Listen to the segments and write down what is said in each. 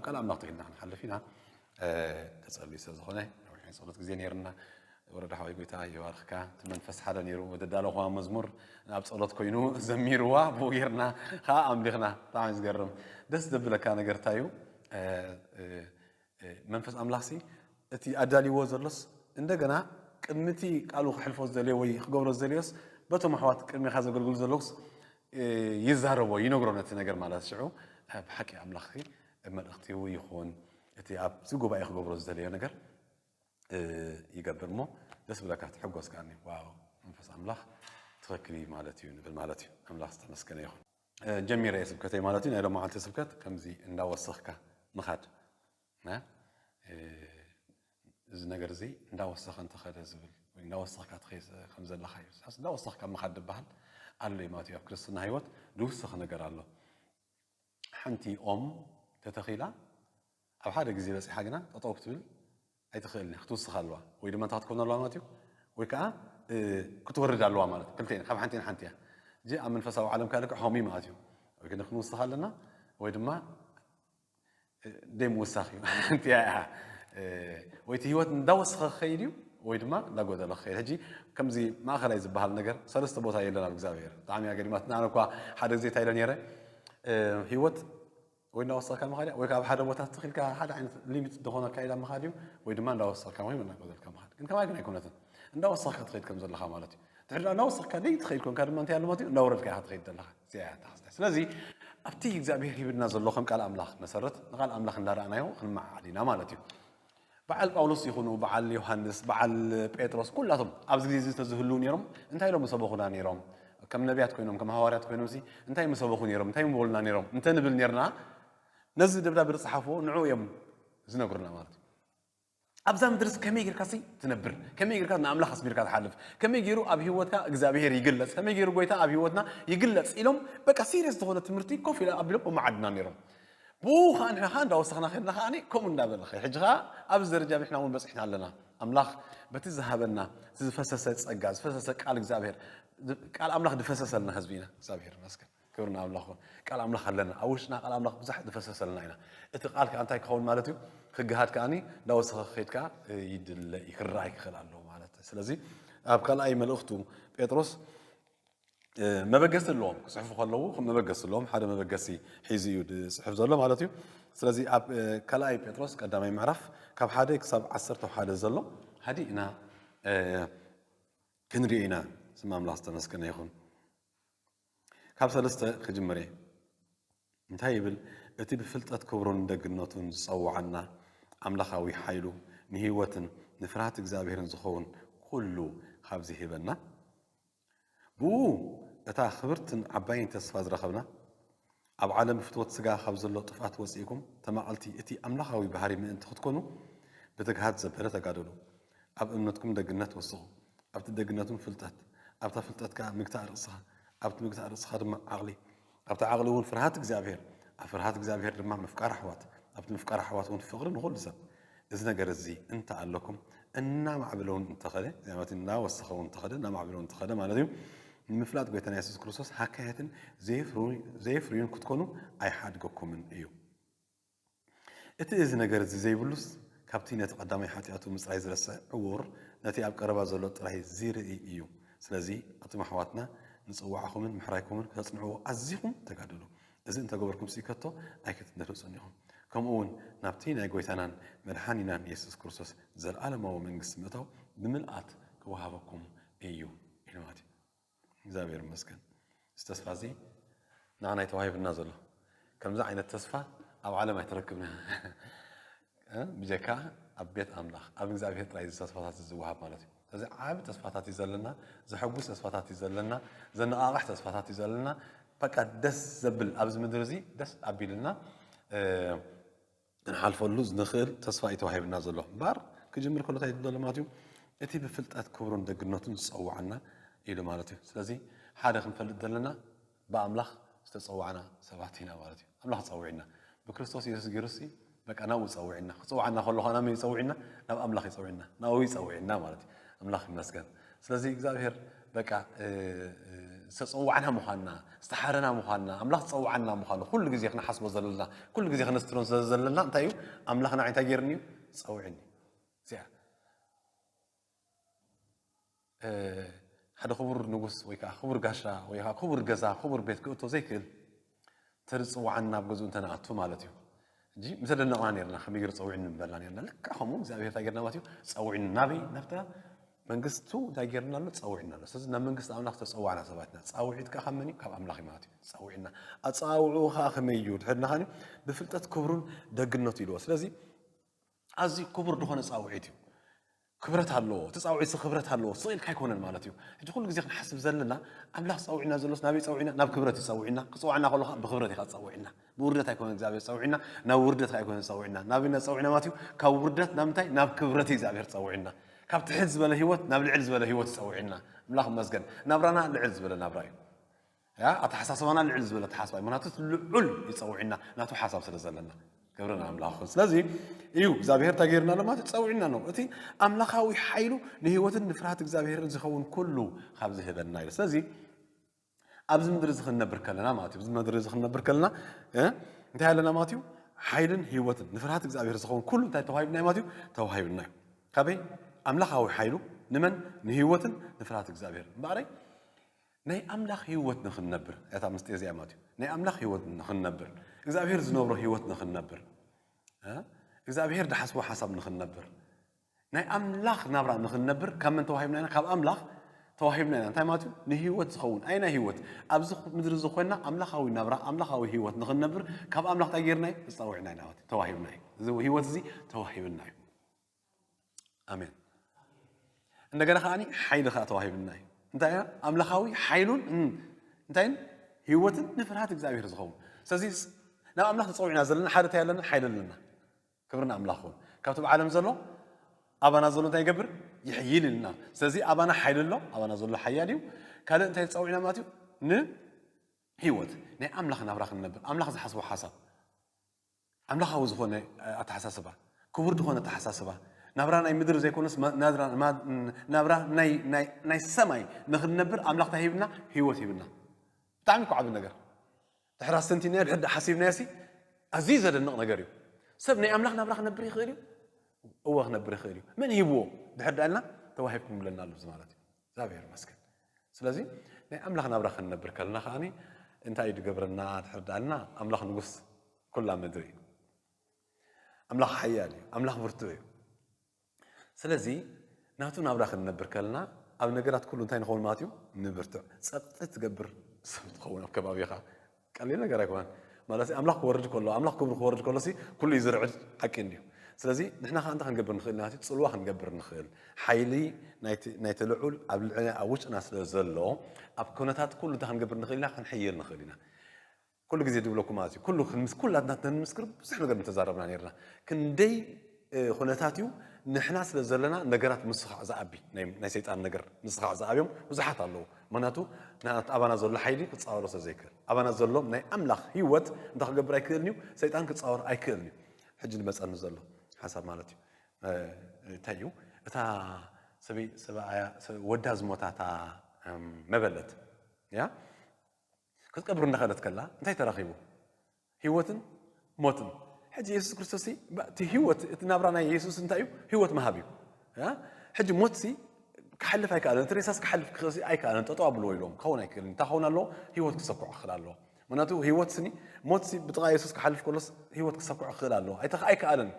ቃል ኣምላኽ ተኺልና ክንሓልፍ ኢና። ክጸልዩ ስለ ዝኾነ ነዊሕ ናይ ጸሎት ግዜ ነይርና። ወረዳ ሓወይ፣ ጎይታ ይባርኽካ። እቲ መንፈስ ሓደ ነይሩ፣ ወደዳለኹዋ መዝሙር ኣብ ጸሎት ኮይኑ ዘሚርዋ፣ ብኡ ጌርና ከዓ ኣምሊኽና። ብጣዕሚ ዝገርም፣ ደስ ዘብለካ ነገር እንታይ እዩ? መንፈስ ኣምላኽሲ እቲ ኣዳልይዎ ዘሎስ እንደገና ቅድሚ እቲ ቃሉ ክሕልፎ ዝደልዮ ወይ ክገብሮ ዝደልዮስ በቶም ኣሕዋት ቅድሚኻ ዘገልግሉ ዘለውስ ይዛረቦ፣ ይነግሮ ነቲ ነገር ማለት። ሽዑ ብሓቂ ኣምላኽ መልእኽቲ ይኹን እቲ ኣብዚ ጉባኤ ክገብሮ ዝደለዮ ነገር ይገብር እሞ ደስ ብለካ፣ ትሕጎስ ከኣኒ። ዋው፣ መንፈስ ኣምላኽ ትኽክል እዩ ማለት እዩ ንብል ማለት እዩ። ኣምላኽ ዝተመስገነ ይኹን። ጀሚረ እየ ስብከተይ ማለት እዩ። ናይ ሎማዓንቲ ስብከት ከምዚ እንዳወሰኽካ ምኻድ። እዚ ነገር እዚ እንዳወሰኸ እንተኸደ ዝብል ወይ እንዳወሰኽካ ትኸይድ ከም ዘለኻ እዩ። ሳስ እንዳወሰኽካ ምኻድ ዝበሃል ኣሎ እዩ ማለት እዩ። ኣብ ክርስትና ህይወት ዝውሰኽ ነገር ኣሎ። ሓንቲ ኦም ተተኺላ ኣብ ሓደ ግዜ በፂሓ ግና ጠጠው ክትብል ኣይትኽእልን እያ። ክትውስኽ ኣለዋ ወይ ድማ እንታይ ክትኮን ኣለዋ ማለት እዩ፣ ወይ ከዓ ክትወርድ ኣለዋ ማለት ክልተ ካብ ሓንቲ ሓንቲ እያ። እዚ ኣብ መንፈሳዊ ዓለም ካልክዕ ሆሚ ማለት እዩ። ወይ ክንውስኽ ኣለና ወይ ድማ ደይ ምውሳኽ እዩ። ሓንቲ እያ። ወይ እቲ ህይወት እንዳወሰኸ ክኸይድ እዩ ወይ ድማ እንዳጎደለ ክኸይድ። ሕጂ ከምዚ ማእኸላይ ዝበሃል ነገር ሰለስተ ቦታ የለን ኣብ እግዚኣብሔር። ብጣዕሚ እያ ገሪማትና። ኣነ እኳ ሓደ ግዜ እንታይ ኢለ ነይረ፣ ህይወት ወይ እንዳወሰኽካ ምኻድ እያ ወይ ካብ ሓደ ቦታ ትኽልካ ሓደ ዓይነት ሊሚት ዝኾነ ኣካይዳ ምኻድ እዩ ወይ ድማ እንዳወሰኽካ ወይ እንዳጎደልካ ምኻድ። ግን ከማይ ግን ኣይኮነትን። እንዳወሰኽካ ትኸይድ ከም ዘለኻ ማለት እዩ። ድሕሪ ዳ እንዳወሰኽካ ደይ ትኸይድ ኮንካ ድማ እንታይ ኣሎ ማለት እዩ፣ እንዳወረድካ ኢኻ ትኸይድ ዘለኻ። እዚኣ እያ እታ ክስታይ። ስለዚ ኣብቲ እግዚኣብሔር ሂብና ዘሎ ከም ቃል ኣምላኽ መሰረት ንቃል ኣምላኽ እንዳረኣናዮ ክንመዓዓድ ኢና ማለት እዩ። በዓል ጳውሎስ ይኹኑ በዓል ዮሃንስ በዓል ጴጥሮስ ኩላቶም ኣብዚ ግዜ እዚ ተዝህልው ነይሮም እንታይ ኢሎም ምሰበኹና ነይሮም? ከም ነቢያት ኮይኖም ከም ሃዋርያት ኮይኖም ሲ እንታይ ምሰበኹ ነይሮም እንታይ ምበሉና ነይሮም እንተንብል ነርና ነዚ ደብዳቤ ዝጸሓፍዎ ንዑ እዮም ዝነግሩና ማለት እዩ። ኣብዛ ምድርስ ከመይ ጌርካ ሲ ትነብር? ከመይ ጌርካ ንኣምላኽ ኣስሚርካ ትሓልፍ? ከመይ ገይሩ ኣብ ህይወትካ እግዚኣብሔር ይግለጽ? ከመይ ገይሩ ጎይታ ኣብ ህይወትና ይግለጽ? ኢሎም በቃ ሲሪየስ ዝኾነ ትምህርቲ ኮፍ ኢለ ኣቢሎም መዓድና ነይሮም። ብኡ ከዓ ንሕና ከዓ እንዳወሰኽና ከድና ከዓ ከምኡ እንዳበለ ኸ ሕጂ ከዓ ኣብዚ ደረጃ ንሕና እውን በፂሕና ኣለና። ኣምላኽ በቲ ዝሃበና ዝፈሰሰ ጸጋ ዝፈሰሰ ቃል እግዚኣብሔር ቃል ኣምላኽ ዝፈሰሰልና ህዝቢ ኢና። እግዚኣብሔር ይመስገን። ክብሪ ንኣምላኽ ይኹን። ቃል ኣምላኽ ኣለና። ኣብ ውሽጥና ቃል ኣምላኽ ብዙሕ ዝፈሰሰልና ኢና። እቲ ቃል ከዓ እንታይ ክኸውን ማለት እዩ? ክግሃድ ከዓኒ እንዳወሰኸ ክኸይድ ከዓ ይድለ ክረኣይ ክኽእል ኣለዎ ማለት እዩ። ስለዚ ኣብ ካልኣይ መልእኽቱ ጴጥሮስ መበገሲ ኣለዎም ክፅሕፉ ከለዉ መበገሲ ኣለዎም ሓደ መበገሲ ሒዙ እዩ ዝፅሕፍ ዘሎ ማለት እዩ። ስለዚ ኣብ ካልኣይ ጴጥሮስ ቀዳማይ ምዕራፍ ካብ ሓደ ክሳብ ዓሰርተ ሓደ ዘሎ ሃዲ ኢና ክንሪኦ ኢና። ስም ኣምላኽ ዝተመስገነ ይኹን። ካብ ሰለስተ ክጅምር እየ። እንታይ ይብል? እቲ ብፍልጠት ክብሩን ደግነቱን ዝጸውዓና ኣምላኻዊ ሓይሉ ንህይወትን ንፍርሃት እግዚኣብሔርን ዝኸውን ኩሉ ካብዚ ሂበና። ብኡ እታ ክብርትን ዓባይን ተስፋ ዝረኸብና ኣብ ዓለም ፍትወት ስጋ ካብ ዘሎ ጥፍኣት ወፂእኩም ተማቐልቲ እቲ ኣምላኻዊ ባህሪ ምእንቲ ክትኮኑ ብትግሃት ዘበለ ተጋደሉ። ኣብ እምነትኩም ደግነት ወስኹ፣ ኣብቲ ደግነትም ፍልጠት፣ ኣብታ ፍልጠት ከኣ ምግታእ ርእስኻ፣ ኣብቲ ምግታእ ርእስኻ ድማ ዓቕሊ፣ ኣብቲ ዓቕሊ እውን ፍርሃት እግዚኣብሔር፣ ኣብ ፍርሃት እግዚኣብሔር ድማ ምፍቃር ኣሕዋት፣ ኣብቲ ምፍቃር ኣሕዋት እውን ፍቕሪ ንኹሉ ሰብ። እዚ ነገር እዚ እንተ ኣለኩም እናማዕበለ እውን እንተኸደ፣ ማለት እናወሰኸ እውን እንተኸደ፣ እናማዕበለ እውን እንተኸደ ማለት እዩ። ንምፍላጥ ጎይታና የሱስ ክርስቶስ ሃካያትን ዘይፍርዩን ክትኮኑ ኣይሓድገኩምን እዩ። እቲ እዚ ነገር እዚ ዘይብሉስ ካብቲ ነቲ ቀዳማይ ሓጢኣቱ ምጽራይ ዝረስዕ ዕዉር ነቲ ኣብ ቀረባ ዘሎ ጥራይ ዚርኢ እዩ። ስለዚ ኣቱም ኣሕዋትና ንጽዋዕኹምን ምሕራይኩምን ከተጽንዕዎ ኣዚኹም ተጋደሉ። እዚ እንተገበርኩም ሲ ከቶ ኣይክትነርጹን ኢኹም። ከምኡ እውን ናብቲ ናይ ጎይታናን መድሓኒናን የሱስ ክርስቶስ ዘለኣለማዊ መንግስቲ ምእታው ብምልኣት ክወሃበኩም እዩ ኢሉ ማለት እዩ። እግዚኣብሔር ይመስገን። እዚ ተስፋ እዚ ንዓና ተዋሂብና ዘሎ ከምዚ ዓይነት ተስፋ ኣብ ዓለም ኣይተረክብና ብጀካ ኣብ ቤት ኣምላኽ ኣብ እግዚኣብሔር ጥራይ እዚ ተስፋታት ዝወሃብ ማለት እዩ። ስለዚ ዓብ ተስፋታት እዩ ዘለና፣ ዘሐጉስ ተስፋታት እዩ ዘለና፣ ዘነቓቕሕ ተስፋታት እዩ ዘለና። በቃ ደስ ዘብል ኣብዚ ምድሪ እዚ ደስ ኣቢልና ክንሓልፈሉ ንኽእል ተስፋ እዩ ተዋሂብና ዘሎ እምበር ክጅምር ከሎ እንታይ ይብል ዘሎ ማለት እዩ? እቲ ብፍልጠት ክብሩን ደግነቱን ዝፀውዓና ኢሉ ማለት እዩ። ስለዚ ሓደ ክንፈልጥ ዘለና ብኣምላኽ ዝተፀዋዕና ሰባት ኢና ማለት እዩ። ኣምላኽ ፀውዒና ብክርስቶስ የሱስ ገይሩሲ በቃ ናብኡ ፀውዒና ክፅውዓና ከሎ ከኣ ናመን ይፀውዒና ናብ ኣምላኽ ይፀውዒና ናብኡ ይፀውዒና ማለት እዩ። ኣምላኽ ይመስገን። ስለዚ እግዚኣብሔር በቃ ዝተፀዋዕና ምዃንና፣ ዝተሓረና ምዃንና፣ ኣምላኽ ዝፀዋዕና ምዃኑ ኩሉ ግዜ ክንሓስቦ ዘለና፣ ኩሉ ግዜ ክነስትኖ ዘለና እንታይ እዩ? ኣምላኽና እንታይ ገይርኒ እዩ? ፀውዕኒ። እዚኣ ሓደ ክቡር ንጉስ ወይ ከዓ ክቡር ጋሻ ወይ ከዓ ክቡር ገዛ ክቡር ቤት ክእቶ ዘይክእል፣ ተዝፅዋዓና ናብ ገዝኡ እንተንኣቱ ማለት እዩ። እንጂ ምተደነቕና ነርና፣ ከመይ ገይሩ ፀዊዕኒ ምበልና ነርና። ልክዕ ከምኡ እግዚኣብሔር እንታይ ገይርና ማለት እዩ? ፀዊዕኒ። ናበይ? ናብታ መንግስቱ እንታይ ገይርና ኣሎ? ፀዊዕና ኣሎ። ስለዚ ናብ መንግስቲ ኣምላኽ ተፀዋዕና ሰባት ኢና። ፃውዒት ከዓ ካብ መን እዩ? ካብ ኣምላኽ እዩ ማለት እዩ። ፀዊዕና። ኣፀዋውዕኡ ከዓ ከመይ እዩ? ድሕርና ከዓ ብፍልጠት ክብሩን ደግነቱ ኢልዎ። ስለዚ ኣዝዩ ክቡር ዝኾነ ፃውዒት እዩ። ክብረት ኣለዎ። እቲ ፃውዒት ክብረት ኣለዎ። ስቕ ኢልካ ኣይኮነን ማለት እዩ። ሕጂ ኩሉ ግዜ ክንሓስብ ዘለና ኣምላኽ ፃውዒና ዘሎስ ናበይ ፃውዒና? ናብ ክብረት እዩ ፃውዒና። ክፅዋዕና ከሎ ከዓ ብክብረት እዩ ፃውዒና። ብውርደት ኣይኮነን እግዚኣብሔር ፃውዒና፣ ናብ ውርደት ከዓ ኣይኮነን ፃውዒና። ናበይ ፃውዒና ማለት እዩ? ካብ ውርደት ናብ ምንታይ? ናብ ክብረት እዩ እግዚኣብሔር ፃውዒና። ካብ ትሕት ዝበለ ህይወት ናብ ልዕል ዝበለ ህይወት ፃውዒና። ኣምላኽ ይመስገን። ናብራና ልዕል ዝበለ ናብራ እዩ። ያ ኣተሓሳስባና ልዕል ዝበለ ኣተሓሳስባ እዩ። ምክንያቱ ልዑል ይፀውዕና ናቱ ሓሳብ ስለ ዘለና። ክብሪ ንኣምላኽ ይኹን። ስለዚ እዩ እግዚኣብሔር እንታይ ገይርና ኣሎ ማለት እዩ? ፀውዕና ነው። እቲ ኣምላኻዊ ሓይሉ ንህይወትን ንፍርሃት እግዚኣብሔርን ዝኸውን ኩሉ ካብ ዝህበና እዩ። ስለዚ ኣብዚ ምድሪ እዚ ክንነብር ከለና ማለት እዩ፣ ኣብዚ ምድሪ እዚ ክንነብር ከለና እ፣ እንታይ ኣለና ማለት እዩ? ሓይልን ህይወትን ንፍርሃት እግዚኣብሔር ዝኸውን ኩሉ እንታይ ተዋሂብና እዩ ማለት እዩ? ተዋሂብና እዩ። ካበይ? ኣምላኻዊ ሓይሉ ንመን? ንህይወትን ንፍርሃት እግዚኣብሔር። እምበኣረይ ናይ ኣምላኽ ህይወት ንኽንነብር፣ እታ ምስጢር እዚኣ ማለት እዩ። ናይ ኣምላኽ ህይወት ንኽንነብር፣ እግዚኣብሔር ዝነብሮ ህይወት ንኽንነብር፣ እ? እግዚኣብሔር ዝሓስቦ ሓሳብ ንኽንነብር፣ ናይ ኣምላኽ ናብራ ንኽንነብር ካብ መን ተዋሂብና ኢና? ካብ ኣምላኽ ተዋሂብና ኢና። እንታይ ማለት እዩ? ንህይወት ዝኸውን። ኣየናይ ህይወት? ኣብዚ ምድሪ እዚ ኮይንና ኣምላኻዊ ናብራ፣ ኣምላኻዊ ህይወት ንኽንነብር ካብ ኣምላኽ እንታይ ገይርና እዩ? ተፃዊዕና ኢና ማለት እዩ። ተዋሂብና እዩ። እዚ ህይወት እዚ ተዋሂብና እዩ። ኣሜን። እንደገና ከዓኒ ሓይሊ ከኣ ተዋሂብና እዩ። እንታይ እያ? ኣምላኻዊ ሓይሉን፣ እም፣ እንታይን? ህይወትን ንፍርሃት እግዚኣብሔር ዝኸውን። ስለዚ ስ-፣ ናብ ኣምላኽ ተጸዊዕና ዘለና ሓደ እንታይ ኣለና? ሓይሊ ኣለና። ክብሪ ንኣምላኽ ይኹን። ካብቲ ኣብ ዓለም ዘሎ ኣባና ዘሎ እንታይ ይገብር? ይሕይል ኢልና። ስለዚ ኣባና ሓይሊ ኣሎ፣ ኣባና ዘሎ ሓያል እዩ። ካልእ እንታይ ተጸዊዕና ማለት እዩ? ንህይወት። ናይ ኣምላኽ ናብራ ክንነብር፣ ኣምላኽ ዝሓስቦ ሓሳብ። ኣምላኻዊ ዝኾነ ኣተሓሳስባ፣ ክቡር ዝኾነ ኣተሓሳስባ፣ ናብራ ናይ ምድሪ ዘይኮነስ ማ-፣ ናዝራ-፣ ማ-፣ ናብራ ናይ፣ ናይ፣ ናይ ሰማይ ንኽንነብር ኣምላኽ እንታይ ሂብና? ህይወት ሂብና። ብጣዕሚ እኮ ዓቢ ነገር። ድሕር ኣስተንቲናዮ፣ ድሕር ሓሲብናዮ ሲ፣ ኣዝዩ ዘደንቕ ነገር እዩ። ሰብ ናይ ኣምላኽ ናብራ ክነብር ይኽእል እዩ? እወ ክነብር ይኽእል እዩ። መን ሂብዎ? ድሕር ዳልና ተዋሂብኩም ብለና ኣሎ እዚ ማለት እዩ። እግዚኣብሔር ይመስገን። ስለዚ ናይ ኣምላኽ ናብራ ክንነብር ከለና ከዓኒ እንታይ እዩ ዝገብረና? ድሕር ዳልና ኣምላኽ ንጉስ ኩላ ምድሪ እዩ። ኣምላኽ ሓያል እዩ። ኣምላኽ ብርቱዕ እዩ። ስለዚ ናቱ ናብራ ክንነብር ከለና ኣብ ነገራት ኩሉ እንታይ ንኸውን ማለት እዩ? ንብርትዕ። ጸቕጢ ትገብር ሰብ ትኸውን ኣብ ከባቢኻ። ቀሊል ነገር ኣይኮነን። ማለት ኣምላኽ ክወርድ ከሎ፣ ኣምላኽ ክብሩ ክወርድ ከሎ ሲ ኩሉ እዩ ዝርዕድ፣ ሓቂ እንድዩ። ስለዚ ንሕና ከኣ እንታይ ክንገብር ንኽእል ኢና? ጽልዋ ክንገብር ንኽእል። ሓይሊ ናይቲ፣ ናይቲ ልዑል ኣብ ልዕልና ኣብ ውሽጥና ስለ ዘሎ ኣብ ኩነታት ኩሉ እንታይ ክንገብር ንኽእል ኢና? ክንሕይል ንኽእል ኢና። ኩሉ ግዜ ዝብለኩም ማለት እዩ። ኩሉ ክንምስ-፣ ኩላትና ክንምስክር ብዙሕ ነገር ምተዛረብና ነርና። ክንደይ እ፣ ኩነታት እዩ። ንሕና ስለ ዘለና ነገራት ምስኻዕ ዝኣቢ፣ ናይ፣ ናይ ሰይጣን ነገር ምስኻዕ ዝኣብዮም ብዙሓት ኣለዉ። ምኽንያቱ ንኣት-፣ ኣባና ዘሎ ሓይሊ ክጻወሮ ስለ ዘይክእል። ኣባና ዘሎ ናይ ኣምላኽ ህይወት እንታይ ክገብር ኣይክእልን እዩ? ሰይጣን ክጻወር ኣይክእልን እዩ። ሕጂ ዝመጸኒ ዘሎ ሓሳብ ማለት እዩ። እ፣ እንታይ እዩ? እታ ሰበይ-፣ ሰብኣያ፣ ሰ-፣ ወዳ ዝሞታ እታ፣ እም፣ መበለት፣ ያ? ክትቀብር እንዳኸደት ከላ እንታይ ተረኺቡ? ህይወትን ሞትን። ሕጂ የሱስ ክርስቶስ ሲ፣ ባ-፣ እቲ ህይወት፣ እቲ ናብራ ናይ የሱስ እንታይ እዩ? ህይወት ምሃብ እዩ። ያ? ሕጂ ሞት ሲ ክሓልፍ ኣይከኣለን። እቲ ሬሳስ ክሓልፍ ክኽእል ሲ ኣይከኣለን። ጠጠው ኣብልዎ ኢሎም። ክኸውን ኣይክእልን። እንታይ ክኸውን ኣለዎ? ህይወት ክሰኩዕ ክኽእል ኣለዎ። ምኽንያቱ ህይወት ስኒ፣ ሞት ሲ ብጥቓ የሱስ ክሓልፍ ከሎስ ህይወት ክሰኩዕ ክኽእል ኣለዎ። ኣይተኽ-፣ ኣይከኣለን።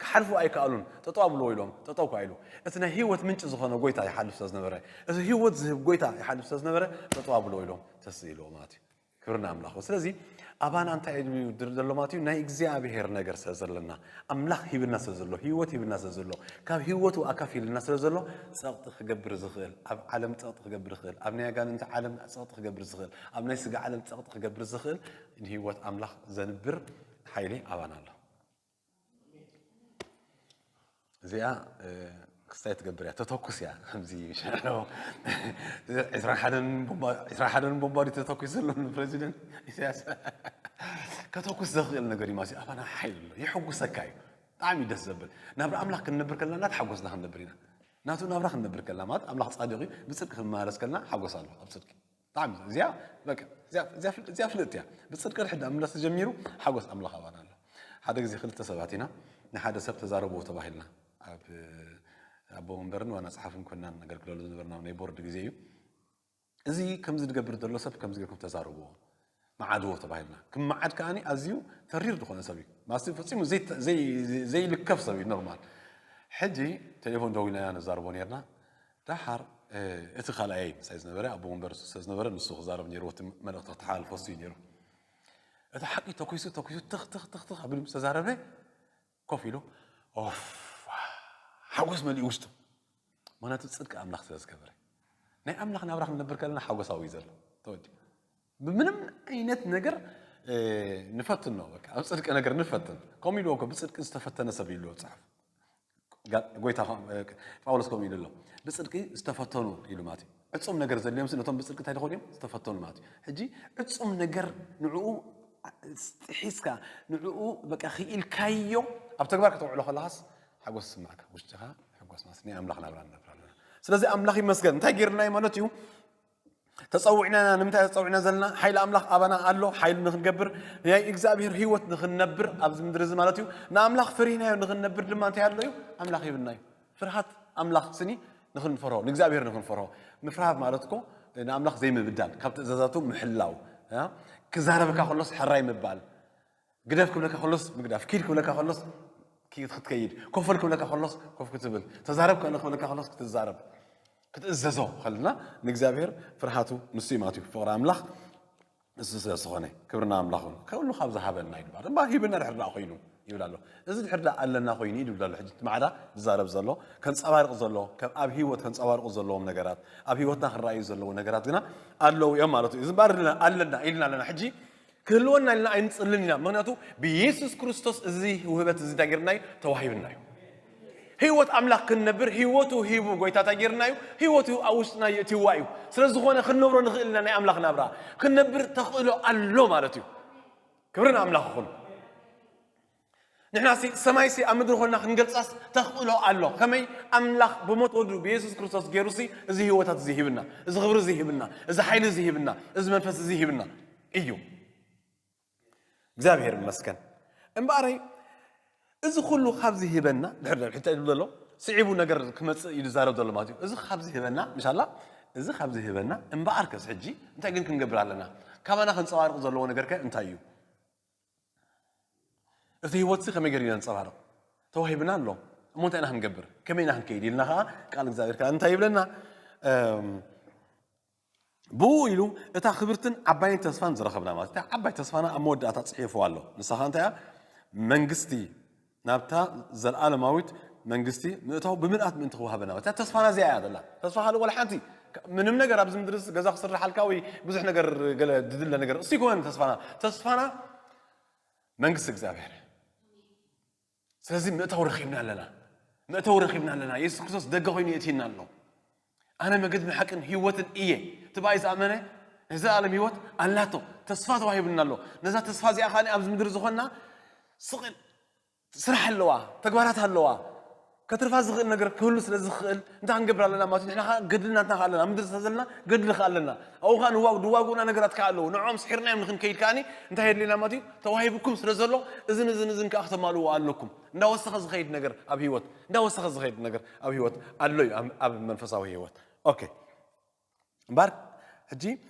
ክሓልፉ ኣይከኣሉን። ጠጠው ኣብልዎ ኢሎም። ጠጠው እኳ ኢሉ። እቲ ናይ ህይወት ምንጪ ዝኾነ ጎይታ ይሓልፍ ስለ ዝነበረ፣ እቲ ህይወት ዝህብ ጎይታ ይሓልፍ ስለ ዝነበረ፣ ጠጠው ኣብልዎ ኢሎም ተስኢልዎ ማለት እዩ። ክብሪ ንኣምላኽ። ስለዚ ኣባና እንታይ እዩ ዘሎ ማለት እዩ? ናይ እግዚኣብሔር ነገር ስለ ዘለና፣ ኣምላኽ ሂብና ስለ ዘሎ፣ ህይወት ሂብና ስለ ዘሎ፣ ካብ ህይወቱ ኣካፊልና ስለ ዘሎ፣ ጸቕጢ ክገብር ዝኽእል፣ ኣብ ዓለም ጸቕጢ ክገብር ዝኽእል፣ ኣብ ናይ ኣጋንንቲ ዓለም ጸቕጢ ክገብር ዝኽእል፣ ኣብ ናይ ስጋ ዓለም ጸቕጢ ክገብር ዝኽእል፣ ንህይወት ኣምላኽ ዘንብር ሓይሊ ኣባና ኣሎ። እዚኣ፣ እ፣ ክስታይ ትገብር እያ፣ ተተኩስ እያ። ከምዚ ዕስራን ሓደን ቦምባ፣ ዕስራን ሓደን ቦምባ ድዩ ተተኩስ ዘሎ ንፕረዚደንት ኢሳያስ? ከተኩስ ዘኽእል ነገር እዩ ማለት እዩ። ኣባና ሓይሊ ኣሎ፣ የሐጉሰካ እዩ። ብጣዕሚ እዩ ደስ ዘብል። ናብራ ኣምላኽ ክንነብር ከለና እናተሓጎስና ክንነብር ኢና። ናቱ ናብራ ክንነብር ከለና ማለት ኣምላኽ ጻድቕ እዩ፣ ብጽድቂ ክንመላለስ ከለና ሓጎስ ኣሎ ኣብ ጽድቂ። ብጣዕሚ እዚኣ በቃ እዚኣ እዚኣ ፍል- እዚኣ ፍልጥቲ እያ። ብጽድቂ ድሕር ዳኣ ምምላስ ተጀሚሩ ሓጎስ ኣምላኽ ኣባና ኣሎ። ሓደ ግዜ ክልተ ሰባት ኢና ንሓደ ሰብ ተዛረብዎ ተባሂልና ኣብ ኣቦ መንበርን ዋና ጸሓፍን ኮናን ነገልግለሉ ዝነበርና ናይ ቦርድ ግዜ እዩ። እዚ ከምዚ ዝገብር ዘሎ ሰብ ከምዚ ጌርኩም ተዛረብዎ፣ መዓድዎ ተባሂልና። ክመዓድ ከኣኒ ኣዝዩ ተሪር ዝኾነ ሰብ እዩ። ማለትሲ ፈጺሙ ዘይተ- ዘይ- ዘይ- ዘይልከፍ ሰብ እዩ ኖርማል። ሕጂ ቴሌፎን ደው ኢልና ኢና ነዛርቦ ኔርና። ደሓር እቲ ካልኣየይ ምሳይ ዝነበረ ኣቦ መንበር እሱ ስለ ዝነበረ ንሱ ክዛረብ ነይርዎ እቲ መልእኽቲ ክተሓላልፎ እሱ እዩ ነይሩ። እቲ ሓቂ ተኩሱ ተኩሱ ትኽ ትኽ ትኽ ትኽ ኣቢሉ ምስ ተዛረበ ኮፍ ኢሉ ኦፍ ሓጎስ መሊኡ ውሽጡ። ምክንያቱ ጽድቂ ኣምላኽ ስለ ዝገበረ። ናይ ኣምላኽ ናብራ ክንነብር ከለና ሓጎሳዊ እዩ ዘሎ። ተወዲ ብምንም ዓይነት ነገር ንፈትን ነው በቃ ኣብ ጽድቂ ነገር ንፈትን። ከምኡ ኢልዎ እኮ ብጽድቂ ዝተፈተነ ሰብ ይልዎ ጽሑፍ። ጎይታ ጳውሎስ ከምኡ ኢሉ ኣሎ። ብጽድቂ ዝተፈተኑ ኢሉ ማለት እዩ። ዕጹም ነገር ዘድልዮም ነቶም ብጽድቂ እንታይ ዝኾኑ እዮም ዝተፈተኑ ማለት እዩ። ሕጂ ዕጹም ነገር ንዕኡ ጥሒስካ ንዕኡ በቃ ክኢልካዮ ኣብ ተግባር ከተውዕሎ ከለኻስ ሓጎስ ይስማዕካ። ውሽጥኻ ሕጎስ ማለት ናይ ኣምላኽ ናብራ ንነብር ኣለና። ስለዚ ኣምላኽ ይመስገን እንታይ ጌርናዮ ማለት እዩ። ተጸዊዕና ኢና። ንምንታይ ተጸዊዕና ዘለና? ሓይሊ ኣምላኽ ኣባና ኣሎ። ሓይሊ ንኽንገብር ናይ እግዚኣብሔር ህይወት ንኽንነብር ኣብዚ ምድሪ እዚ ማለት እዩ። ንኣምላኽ ፈሪህናዮ ንኽንነብር ድማ እንታይ ኣሎ እዩ? ኣምላኽ ሂብና እዩ። ፍርሃት ኣምላኽ ስኒ ንኽንፈርሆ ንእግዚኣብሔር ንኽንፈርሆ። ምፍርሃት ማለት እኮ ንኣምላኽ ዘይምብዳል ካብ ትእዛዛቱ ምሕላው። ክዛረበካ ከሎስ ሕራይ ምባል ግደፍ ክብለካ ከሎስ ምግዳፍ፣ ኪድ ክብለካ ከሎስ ክትከይድ፣ ኮፈል ክብለካ ከሎስ ኮፍ ክትብል፣ ተዛረብ ክብለካ ከሎስ ክትዛረብ ክትእዘዞ ከልና ንእግዚኣብሔር ፍርሃቱ ንሱ እዩ ማለት እዩ። ፍቕሪ ኣምላኽ እሱ ስለ ዝኾነ ክብርና ኣምላኽ ይኹን። ከሉ ካብ ዝሃበና እዩ ድባ እምባ ሂብና ድሕር ዳ ኮይኑ ይብል ኣሎ። እዚ ድሕር ዳ ኣለና ኮይኑ እዩ ድብል ኣሎ። ሕጂ እቲ ማዕዳ ዝዛረብ ዘሎ ከንጸባርቕ ዘሎ ከም ኣብ ህይወት ከንጸባርቑ ዘለዎም ነገራት ኣብ ህይወትና ክረኣዩ ዘለዎ ነገራት ግና ኣለዉ እዮም ማለት እዩ። እዚ እምበኣር ኣለና ኢልና ኣለና። ሕጂ ክህልወና ኢልና ኣይንጽልን ኢና። ምክንያቱ ብየሱስ ክርስቶስ እዚ ውህበት እዚ እንታይ ጌርና እዩ? ተዋሂብና እዩ። ህይወት ኣምላኽ ክንነብር ህይወቱ ሂቡ ጎይታ እንታይ ጌርና እዩ? ህይወቱ ኣብ ውሽጥና የእትዋ እዩ። ስለ ዝኾነ ክንነብሮ ንኽእል ኢና ናይ ኣምላኽ ናብራ ክንነብር ተኽእሎ ኣሎ ማለት እዩ። ክብሪ ንኣምላኽ ይኹን። ንሕና ሲ ሰማይ ሲ ኣብ ምድሪ ኮንና ክንገልጻስ ተኽእሎ ኣሎ። ከመይ ኣምላኽ ብሞት ወዱ ብየሱስ ክርስቶስ ገይሩ ሲ እዚ ህይወታት እዚ ሂብና፣ እዚ ክብሪ እዚ ሂብና፣ እዚ ሓይሊ እዚ ሂብና፣ እዚ መንፈስ እዚ ሂብና እዩ። እግዚኣብሔር ይመስገን። እምበኣረይ እዚ ኩሉ ካብዚ ሂበና ድሕር ድሕር ሕጂ እንታይ ይብል ዘሎ ስዒቡ ነገር ክመጽእ እዩ ዝዛረብ ዘሎ ማለት እዩ። እዚ ካብዚ ሂበና ምሻላ እዚ ካብዚ ሂበና እምበኣርከስ ሕጂ እንታይ ግን ክንገብር ኣለና? ካባና ከንጸባርቕ ዘለዎ ነገር ከ እንታይ እዩ? እቲ ህይወትሲ ከመይ ገይሩ እዩ ዘንጸባርቕ? ተዋሂብና ኣሎ እሞ እንታይ ኢና ክንገብር? ከመይ ኢና ክንከይድ ኢልና ከዓ ቃል እግዚኣብሔር ከዓ እንታይ ይብለና? እም፣ ብኡ ኢሉ እታ ክብርትን ዓባይን ተስፋን ዝረኸብና ማለት እታ ዓባይ ተስፋና ኣብ መወዳእታ ጽሒፉ ኣሎ። ንሳ ከዓ እንታይ እያ? መንግስቲ ናብታ ዘለኣለማዊት መንግስቲ ምእታው ብምልኣት ምእንቲ ክወሃበና ማለት እያ። ተስፋና እዚኣ እያ ዘላ። ተስፋ ካልእ ወላ ሓንቲ ምንም ነገር ኣብዚ ምድሪ ገዛ ክስርሓልካ ወይ ብዙሕ ነገር ገለ ድድለ ነገር እሱ ይኮነን ተስፋና። ተስፋና መንግስቲ እግዚኣብሔር። ስለዚ ምእታው ረኺብና ኣለና። ምእታው ረኺብና ኣለና። የሱስ ክርስቶስ ደገ ኮይኑ የእትየና ኣሎ። ኣነ መገድን ሓቅን ህይወትን እየ። እቲ ብኣይ ዝኣመነ ናይ ዘለኣለም ህይወት ኣላቶ። ተስፋ ተዋሂቡና ኣሎ። ነዛ ተስፋ እዚኣ ከኣ ኣብዚ ምድሪ ዝኾንና ስቕ ኢል ስራሕ ኣለዋ፣ ተግባራት ኣለዋ። ከትርፋ ዝኽእል ነገር ክህሉ ስለ ዝኽእል እንታይ ክንገብር ኣለና ማለት እዩ። ንሕና ኸዓ ገድሊ ናትና ኸዓ ኣለና። ኣብ ምድሪ ስለ ዘለና ገድሊ ኸዓ ኣለና። ኣብኡ ኸዓ ንዋ- ዝዋግኡና ነገራት ከኣ ኣለዉ። ንዕኦም ስሒርናዮም ንኽንከይድ ከኣኒ እንታይ የድልየና ማለት እዩ? ተዋሂቡኩም ስለ ዘሎ እዝን እዝን እዝን ከኣ ክተማልእዎ ኣለኩም። እንዳወሰኸ ዝኸይድ ነገር ኣብ ህይወት እንዳወሰኸ ዝኸይድ ነገር ኣብ ህይወት ኣሎ እዩ ኣብ- ኣብ መንፈሳዊ ህይወት። ኦኬ እምበር ሕጂ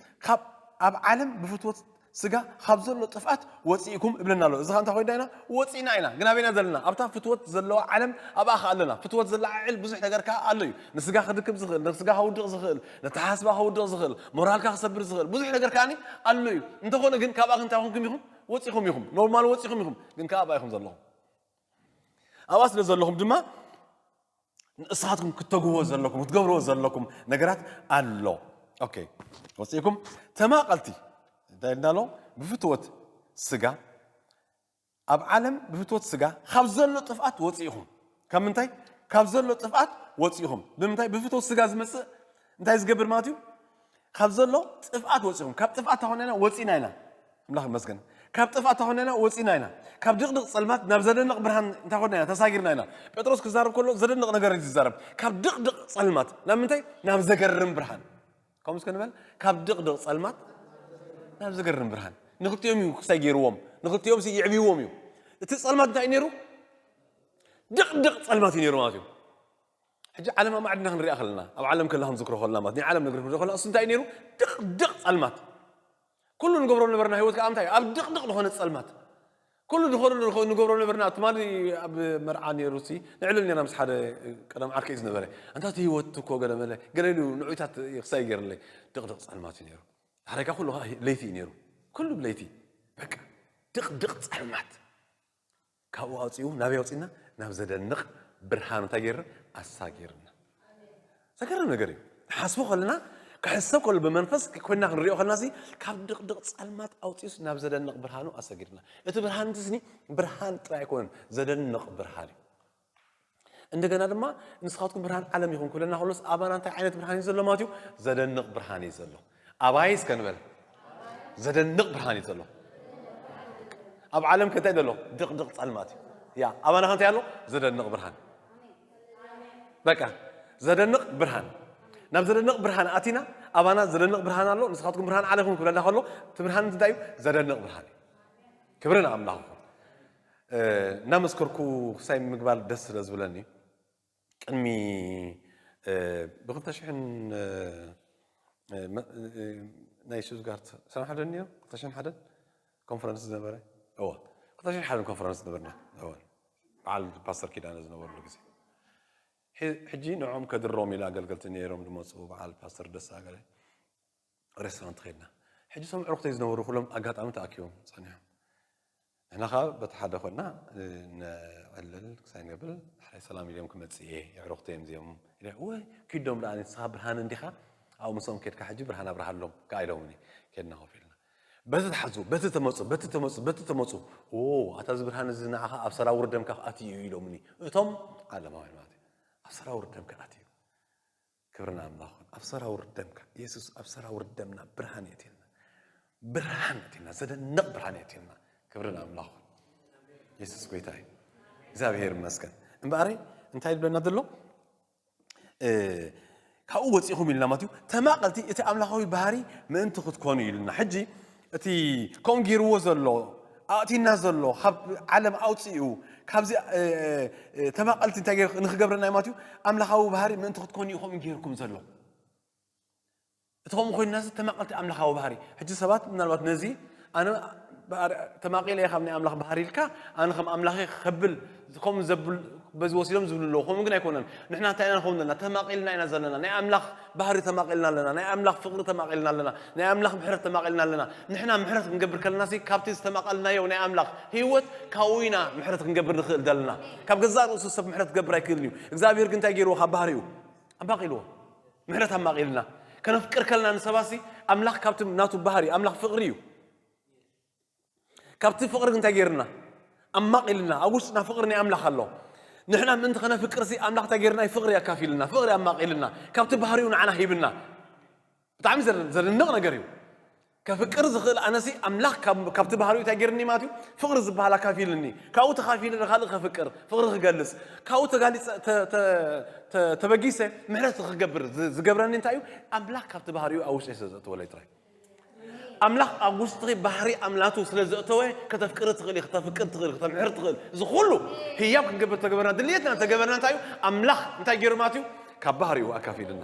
ካብ ኣብ ዓለም ብፍትወት ስጋ ካብ ዘሎ ጥፍኣት ወፂእኩም እብለና ኣሎ። እዚ ኸ እንታይ ኮይና ኢና ወፂእና ኢና። ግን ኣበይና ዘለና? ኣብታ ፍትወት ዘለዋ ዓለም ኣብኣ ኸ ኣለና። ፍትወት ዘላ ዓዕል ብዙሕ ነገር ከኣ ኣሎ እዩ። ንስጋ ክድክም ዝኽእል፣ ንስጋ ከውድቕ ዝኽእል፣ ነተሓሳስባ ከውድቕ ዝኽእል፣ ሞራልካ ክሰብር ዝኽእል ብዙሕ ነገር ከኣኒ ኣሎ እዩ። እንተኾነ ግን ካብኣ እንታይ ኾንኩም ኢኹም? ወፂኹም ኢኹም። ኖርማል ወፂኹም ኢኹም። ግን ከኣ ኣብኣ ኢኹም ዘለኹም። ኣብኣ ስለ ዘለኹም ድማ ንእስኻትኩም ክትተግብዎ ዘለኩም ክትገብርዎ ዘለኩም ነገራት ኣሎ። ኦኬ ወፂእኩም ተማቐልቲ እንታይ እንዳሎ ብፍትወት ስጋ ኣብ ዓለም ብፍትወት ስጋ ካብ ዘሎ ጥፍኣት ወፂእኹም። ካብ ምንታይ? ካብ ዘሎ ጥፍኣት ወፂእኹም። ብምንታይ? ብፍትወት ስጋ ዝመፅእ እንታይ ዝገብር ማለት እዩ? ካብ ዘሎ ጥፍኣት ወፂእኹም። ካብ ጥፍኣት ታኾና ኢና ወፂእና ኢና። ኣምላኽ ይመስገን። ካብ ጥፍኣት ተኾንና ኢና፣ ወፂና ኢና። ካብ ድቕድቕ ጸልማት ናብ ዘደንቕ ብርሃን እንታይ ኾንና ኢና? ተሳጊርና ኢና። ጴጥሮስ ክዛረብ ከሎ ዘደንቕ ነገር እዩ ዝዛረብ። ካብ ድቕድቕ ጸልማት ናብ ምንታይ? ናብ ዘገርም ብርሃን። ከምኡ እስከ ንበል፣ ካብ ድቕድቕ ጸልማት ናብ ዘገርም ብርሃን። ንክልቲኦም እዩ ክሳይ ገይርዎም፣ ንክልቲኦም ሲ የዕብይዎም እዩ። እቲ ጸልማት እንታይ እዩ ነይሩ? ድቕድቕ ጸልማት እዩ ነይሩ ማለት እዩ። ሕጂ ዓለም ኣማዕድና ክንሪኣ ከለና፣ ኣብ ዓለም ከለና ክንዝክሮ ከለና ማለት፣ ናይ ዓለም ነገር ክንሪኦ ከለና፣ እሱ እንታይ እዩ ነይሩ? ድቕድቕ ጸልማት። ኩሉ ንገብሮ ነበርና ህይወት ከዓ እንታይ? ኣብ ድቕድቕ ዝኾነ ጸልማት። ኩሉ ዝኾነ ንኾ-፣ ንገብሮ ነበርና። ትማሊ ኣብ መርዓ ነይሩ ሲ፣ ንዕልል ነርና ምስ ሓደ ቀደም ዓርከይ ዝነበረ። ኣንታ እቲ ህይወት እኮ ገለ መለ፣ ገለ ኢሉ ንዑይታት ክሳይ ገይርለይ። ድቕድቕ ጸልማት እዩ ነይሩ። ዳሕራይ ከዓ ኩሉ ከዓ ለይቲ እዩ ነይሩ። ኩሉ ለይቲ። በቃ፣ ድቕድቕ ጸልማት። ካብኡ ኣውፂኡ፣ ናበይ ኣውፂና? ናብ ዘደንቕ ብርሃኑ እንታይ ገይርና? ኣሳጊርና። ዘገርም ነገር እዩ። ንሓስቦ ከለና፣ ክሕሰብ ከሎ ብመንፈስ ኮይና ክንሪኦ ከለና ሲ፣ ካብ ድቕድቕ ጸልማት ኣውፂኡስ ናብ ዘደንቕ ብርሃኑ ኣሰጊርና። እቲ ብርሃን እቲ ስኒ ብርሃን ጥራይ ኣይኮነን፣ ዘደንቕ ብርሃን እዩ። እንደገና ድማ ንስኻትኩም ብርሃን ዓለም ኢኹም ክብለና ከሎስ ኣባና እንታይ ዓይነት ብርሃን እዩ ዘሎ ማለት እዩ? ዘደንቕ ብርሃን እዩ ዘሎ። ኣባይ እስከ ንበል። ዘደንቕ ብርሃን እዩ ዘሎ። ኣብ ዓለም ከ እንታይ ዘሎ? ድቕድቕ ጸልማት እዩ። ያ፣ ኣባና ከ እንታይ ኣሎ? ዘደንቕ ብርሃን። በቃ፣ ዘደንቕ ብርሃን። ናብ ዘደንቕ ብርሃን ኣቲና፣ ኣባና ዘደንቕ ብርሃን ኣሎ፣ ንስኻትኩም ብርሃን ዓለም ኢኹም ክብለና ከሎ፣ እቲ ብርሃን እንታይ እዩ? ዘደንቕ ብርሃን እዩ። ክብሪ ንኣምላኽ ይኹን። እ፣ እናመስከርኩ ክሳይ ምግባር ደስ ስለ ዝብለኒ፣ ቅድሚ፣ እ፣ ብ ክልተ ሽሕን፣ እ፣ እ፣ መ-፣ እ፣ ናይ ሽቱትጋርት ሰነ ሓደን ነይሩ? ክልተ ሽሕን ሓደን ኮንፈረንስ ዝነበረ? እወ። ክልተ ሽሕን ሓደን ኮንፈረንስ ዝነበርና። እወ። በዓል ፓስተር ኪዳነ ዝነበርሉ ግዜ። ሕ-፣ ሕጂ ንዕኦም ከድሮም ኢለ ኣገልገልቲ ነይሮም ዝመፁ በዓል ፓስተር ደሳ ገለ ሬስቶራንት ኸድና። ሕጂ እቶም ኣዕሩኽተይ ዝነበሩ ኩሎም ኣጋጣሚ ተኣኪቦም ጸኒሖም። ንሕና ኸዓ በቲ ሓደ ኾንና፣ እ፣ ነዕልል ክሳይ ንብል፣ ዳሕራይ ሰላም ኢሎም ክመጽእ እየ፣ ኣዕሩኽተይ እዮም እዚኦም። ኢለ፣ "ወይ፣ ኪዶም ደኣ ንስኻ ብርሃን እንዲኻ፣ ኣብኡ ምሶም ኬድካ ሕጂ ብርሃን ኣብርሃሎም" ከኣ ኢሎምኒ። ኬድና ኮፍ ኢልና። "በቲ ተሓዙ፣ በቲ ተመጹ፣ በቲ ተመጹ፣ በቲ ተመጹ። ኦ፣ ኣታ እዚ ብርሃን እዚ ንዓኻ ኣብ ሰራውር ደምካ ኣትዩ እዩ" ኢሎምኒ። እቶም ዓለማውያን ማለት እዩ። ኣብ ሰራውር ደምካ ኣትዩ። ክብሪ ንኣምላኽ ይኹን። ኣብ ሰራውር ደምካ፣ የሱስ ኣብ ሰራውር ደምና ብርሃን የእትየልና። ብርሃን የእትየልና፣ ዘደንቕ ብርሃን የእትየልና። ክብሪ ንኣምላኽ ይኹን። የሱስ ጎይታ እዩ። እግዚኣብሔር ይመስገን። እምበኣረይ፣ እንታይ ይብለና ዘሎ? እ፣ ካብኡ ወፂኹም ኢልና ማለት እዩ። ተማቐልቲ እቲ ኣምላኻዊ ባህሪ ምእንቲ ክትኮኑ ኢሉና። ሕጂ እቲ ከምኡ ገይርዎ ዘሎ፣ ኣእቲና ዘሎ፣ ካብ ዓለም ኣውፂኡ፣ ካብዚ፣ እ፣ እ፣ ተማቐልቲ እንታይ ገይሩ ንክገብረና እዩ ማለት እዩ? ኣምላኻዊ ባህሪ ምእንቲ ክትኮኑ እዩ ከምኡ ገይርኩም ዘሎ። እቲ ከምኡ ኮይንና እዚ ተማቐልቲ ኣምላኻዊ ባህሪ። ሕጂ ሰባት ምናልባት ነዚ ኣነ ባህሪ-፣ ተማቒለ እየ ካብ ናይ ኣምላኽ ባህሪ ኢልካ፣ ኣነ ከም ኣምላኽ እየ ከብል፣ ከምኡ ዘብል-፣ በዚ ወሲዶም ዝብሉ ኣለዉ። ከምኡ ግን ኣይኮነን። ንሕና እንታይ ኢና ንኸውን ዘለና? ተማቒልና ኢና ዘለና። ናይ ኣምላኽ ባህሪ ተማቒልና ኣለና። ናይ ኣምላኽ ፍቕሪ ተማቒልና ኣለና። ናይ ኣምላኽ ምሕረት ተማቒልና ኣለና። ንሕና ምሕረት ክንገብር ከለና ሲ፣ ካብቲ ዝተማቐልናዮ ናይ ኣምላኽ ህይወት ካብኡ ኢና ምሕረት ክንገብር ንኽእል ዘለና። ካብ ገዛእ ርእሱ ሰብ ምሕረት ክገብር ኣይክእልን እዩ። እግዚኣብሔር ግን እንታይ ገይርዎ? ካብ ባህሪኡ ኣማቒልዎ። ምሕረት ኣማቒልና። ከነፍቅር ከለና ንሰባሲ ኣምላኽ ካብቲ ናቱ ባህሪ፣ ኣምላኽ ፍቕሪ እዩ። ካብቲ ፍቕሪ እንታይ ገይርና? ኣማቒልና። ኣብ ውሽጥና ፍቕሪ ናይ ኣምላኽ ኣሎ። ንሕና ምእንቲ ከነፍቅርሲ ኣምላኽ እንታይ ገይርና? ፍቕሪ ኣካፊልና፣ ፍቕሪ ኣማቒልና። ካብቲ ባህሪኡ ንዓና ሂብና። ብጣዕሚ ዘደ-፣ ዘደንቕ ነገር እዩ። ከፍቅር ዝኽእል ኣነሲ ኣምላኽ ካብ-፣ ካብቲ ባህሪኡ እንታይ ገይርኒ ማለት እዩ? ፍቕሪ ዝበሃል ኣካፊልኒ። ካብኡ ተኻፊለ ንኻልእ ከፍቅር፣ ፍቕሪ ክገልጽ። ካብኡ ተጋሊጸ-፣ ተ-፣ ተ-፣ ተ-፣ ተበጊሰ ምሕረት ክገብር ዝ-፣ ዝገብረኒ እንታይ እዩ? ኣምላኽ ካብቲ ባህሪኡ ኣብ ውሽጠይ ስለ ዘእተወለይ ጥራይ። ኣምላኽ ኣብ ውሽጥኺ ባህሪ ኣምላቱ ስለ ዘእተወ ከተፍቅሪ ትኽእሊ፣ ከተፍቅር ትኽእሊ፣ ከተምሕር ትኽእል። እዚ ኩሉ ህያብ ክንገብር ተገበርና፣ ድልየትና ተገበርና እንታይ እዩ? ኣምላኽ እንታይ ገይሩ ማለት እዩ? ካብ ባህሪኡ ኣካፊልና።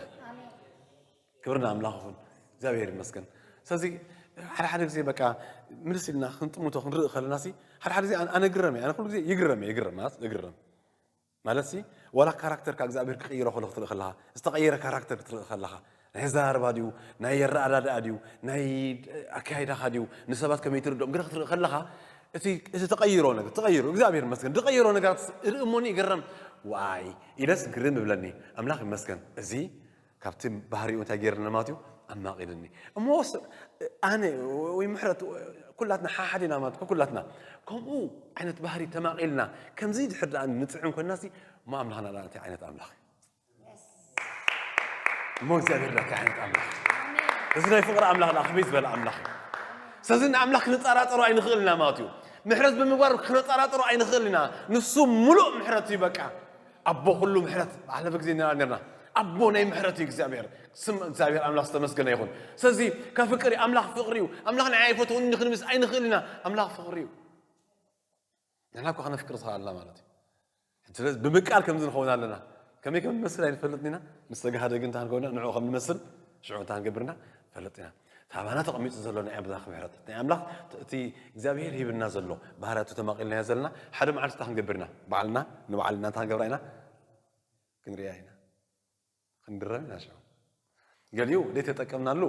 ክብሪ ንኣምላኽ ይኹን። እግዚኣብሔር ይመስገን። ስለዚ ሓደ ሓደ ግዜ በቃ ምልስ ኢልና ክንጥምቶ ክንርኢ ከለና ሲ፣ ሓደ ሓደ ግዜ ኣነ፣ ኣነ ግረም እየ። ኣነ ኩሉ ግዜ ይግረም እየ፣ ይግረም ማለት ይግረም። ማለት ሲ፣ ዋላ ካራክተርካ እግዚኣብሔር ክቕይሮ ከሎ ክትርኢ ከለኻ፣ ዝተቐየረ ካራክተር ክትርኢ ከለኻ፣ ናይ ኣዘራርባ ድዩ፣ ናይ ኣረኣዳድኣ ድዩ፣ ናይ ኣካያይዳኻ ድዩ፣ ንሰባት ከመይ ትርድኦም ገለ ክትርኢ ከለኻ፣ እቲ፣ እቲ ተቐይሮ ነገር፣ ተቐይሮ፣ እግዚኣብሔር ይመስገን፣ ዝቐየሮ ነገራት ርኢ እሞኒ ይግረም። ዋይ፣ ኢለስ ግርም ይብለኒ። ኣምላኽ ይመስገን። እዚ ካብቲ ባህሪኡ እንታይ ገይርና ማለት እዩ? ኣማቒልኒ። እሞ ስ-፣ ኣነ ወይ ምሕረት፣ ኩላትና ሓሓድ ኢና ማለት፣ ኩላትና ከምኡ ዓይነት ባህሪ ተማቒልና፣ ከምዚ ድሕር ደኣ ንጥዕም ኮይንና ሲ፣ እሞ ኣምላኽና ደኣ እንታይ ዓይነት ኣምላኽ እዩ? እሞ እግዚኣብሔር ደኣ እንታይ ዓይነት ኣምላኽ እዩ? እዚ ናይ ፍቕሪ ኣምላኽ ደኣ ከመይ ዝበለ ኣምላኽ እዩ? ስለዚ ንኣምላኽ ክንጠራጠሮ ኣይንኽእል ኢና ማለት እዩ። ምሕረት ብምግባር ክንጠራጠሮ ኣይንኽእል ኢና። ንሱ ምሉእ ምሕረት እዩ። በቃ ኣቦ ኩሉ ምሕረት፣ ባለፈ ግዜ ንርኣ ነርና። ኣቦ ናይ ምሕረት እዩ እግዚኣብሔር። ስም እግዚኣብሔር ኣምላኽ ዝተመስገነ ይኹን። ስለዚ ከፍቅር እዩ። ኣምላኽ ፍቕሪ እዩ። ኣምላኽ ንዓይ ኣይፈትውኒ ክንብልስ ኣይንኽእል ኢና። ኣምላኽ ፍቕሪ እዩ። ንሕና እኮ ከነፍቅር ዝኸኣልና ማለት እዩ። ስለዚ ብምቃል ከምዚ ንኸውን ኣለና። ከመይ ከም ንመስል ኣይንፈልጥን ኢና። ምስ ተጋህደ ግን እንታይ ክንከውን ኢና? ንዕኡ ከም ንመስል ሽዑ እንታይ ክንገብር ኢና? ንፈልጥ ኢና። ታባና ተቐሚጡ ዘሎ ናይ ኣምላኽ ምሕረት፣ ናይ ኣምላኽ እቲ እግዚኣብሔር ሂብና ዘሎ ባህርያቱ ተማቒልናዮ ዘለና ሓደ መዓልቲ እንታይ ክንገብር ኢና? ባዕልና ንባዕልና እንታይ ክንገብራ ኢና? ክንሪኣ ኢና። ክንድረም ኢና ሽዑ። ገሊኡ ዘይተጠቀምናሉ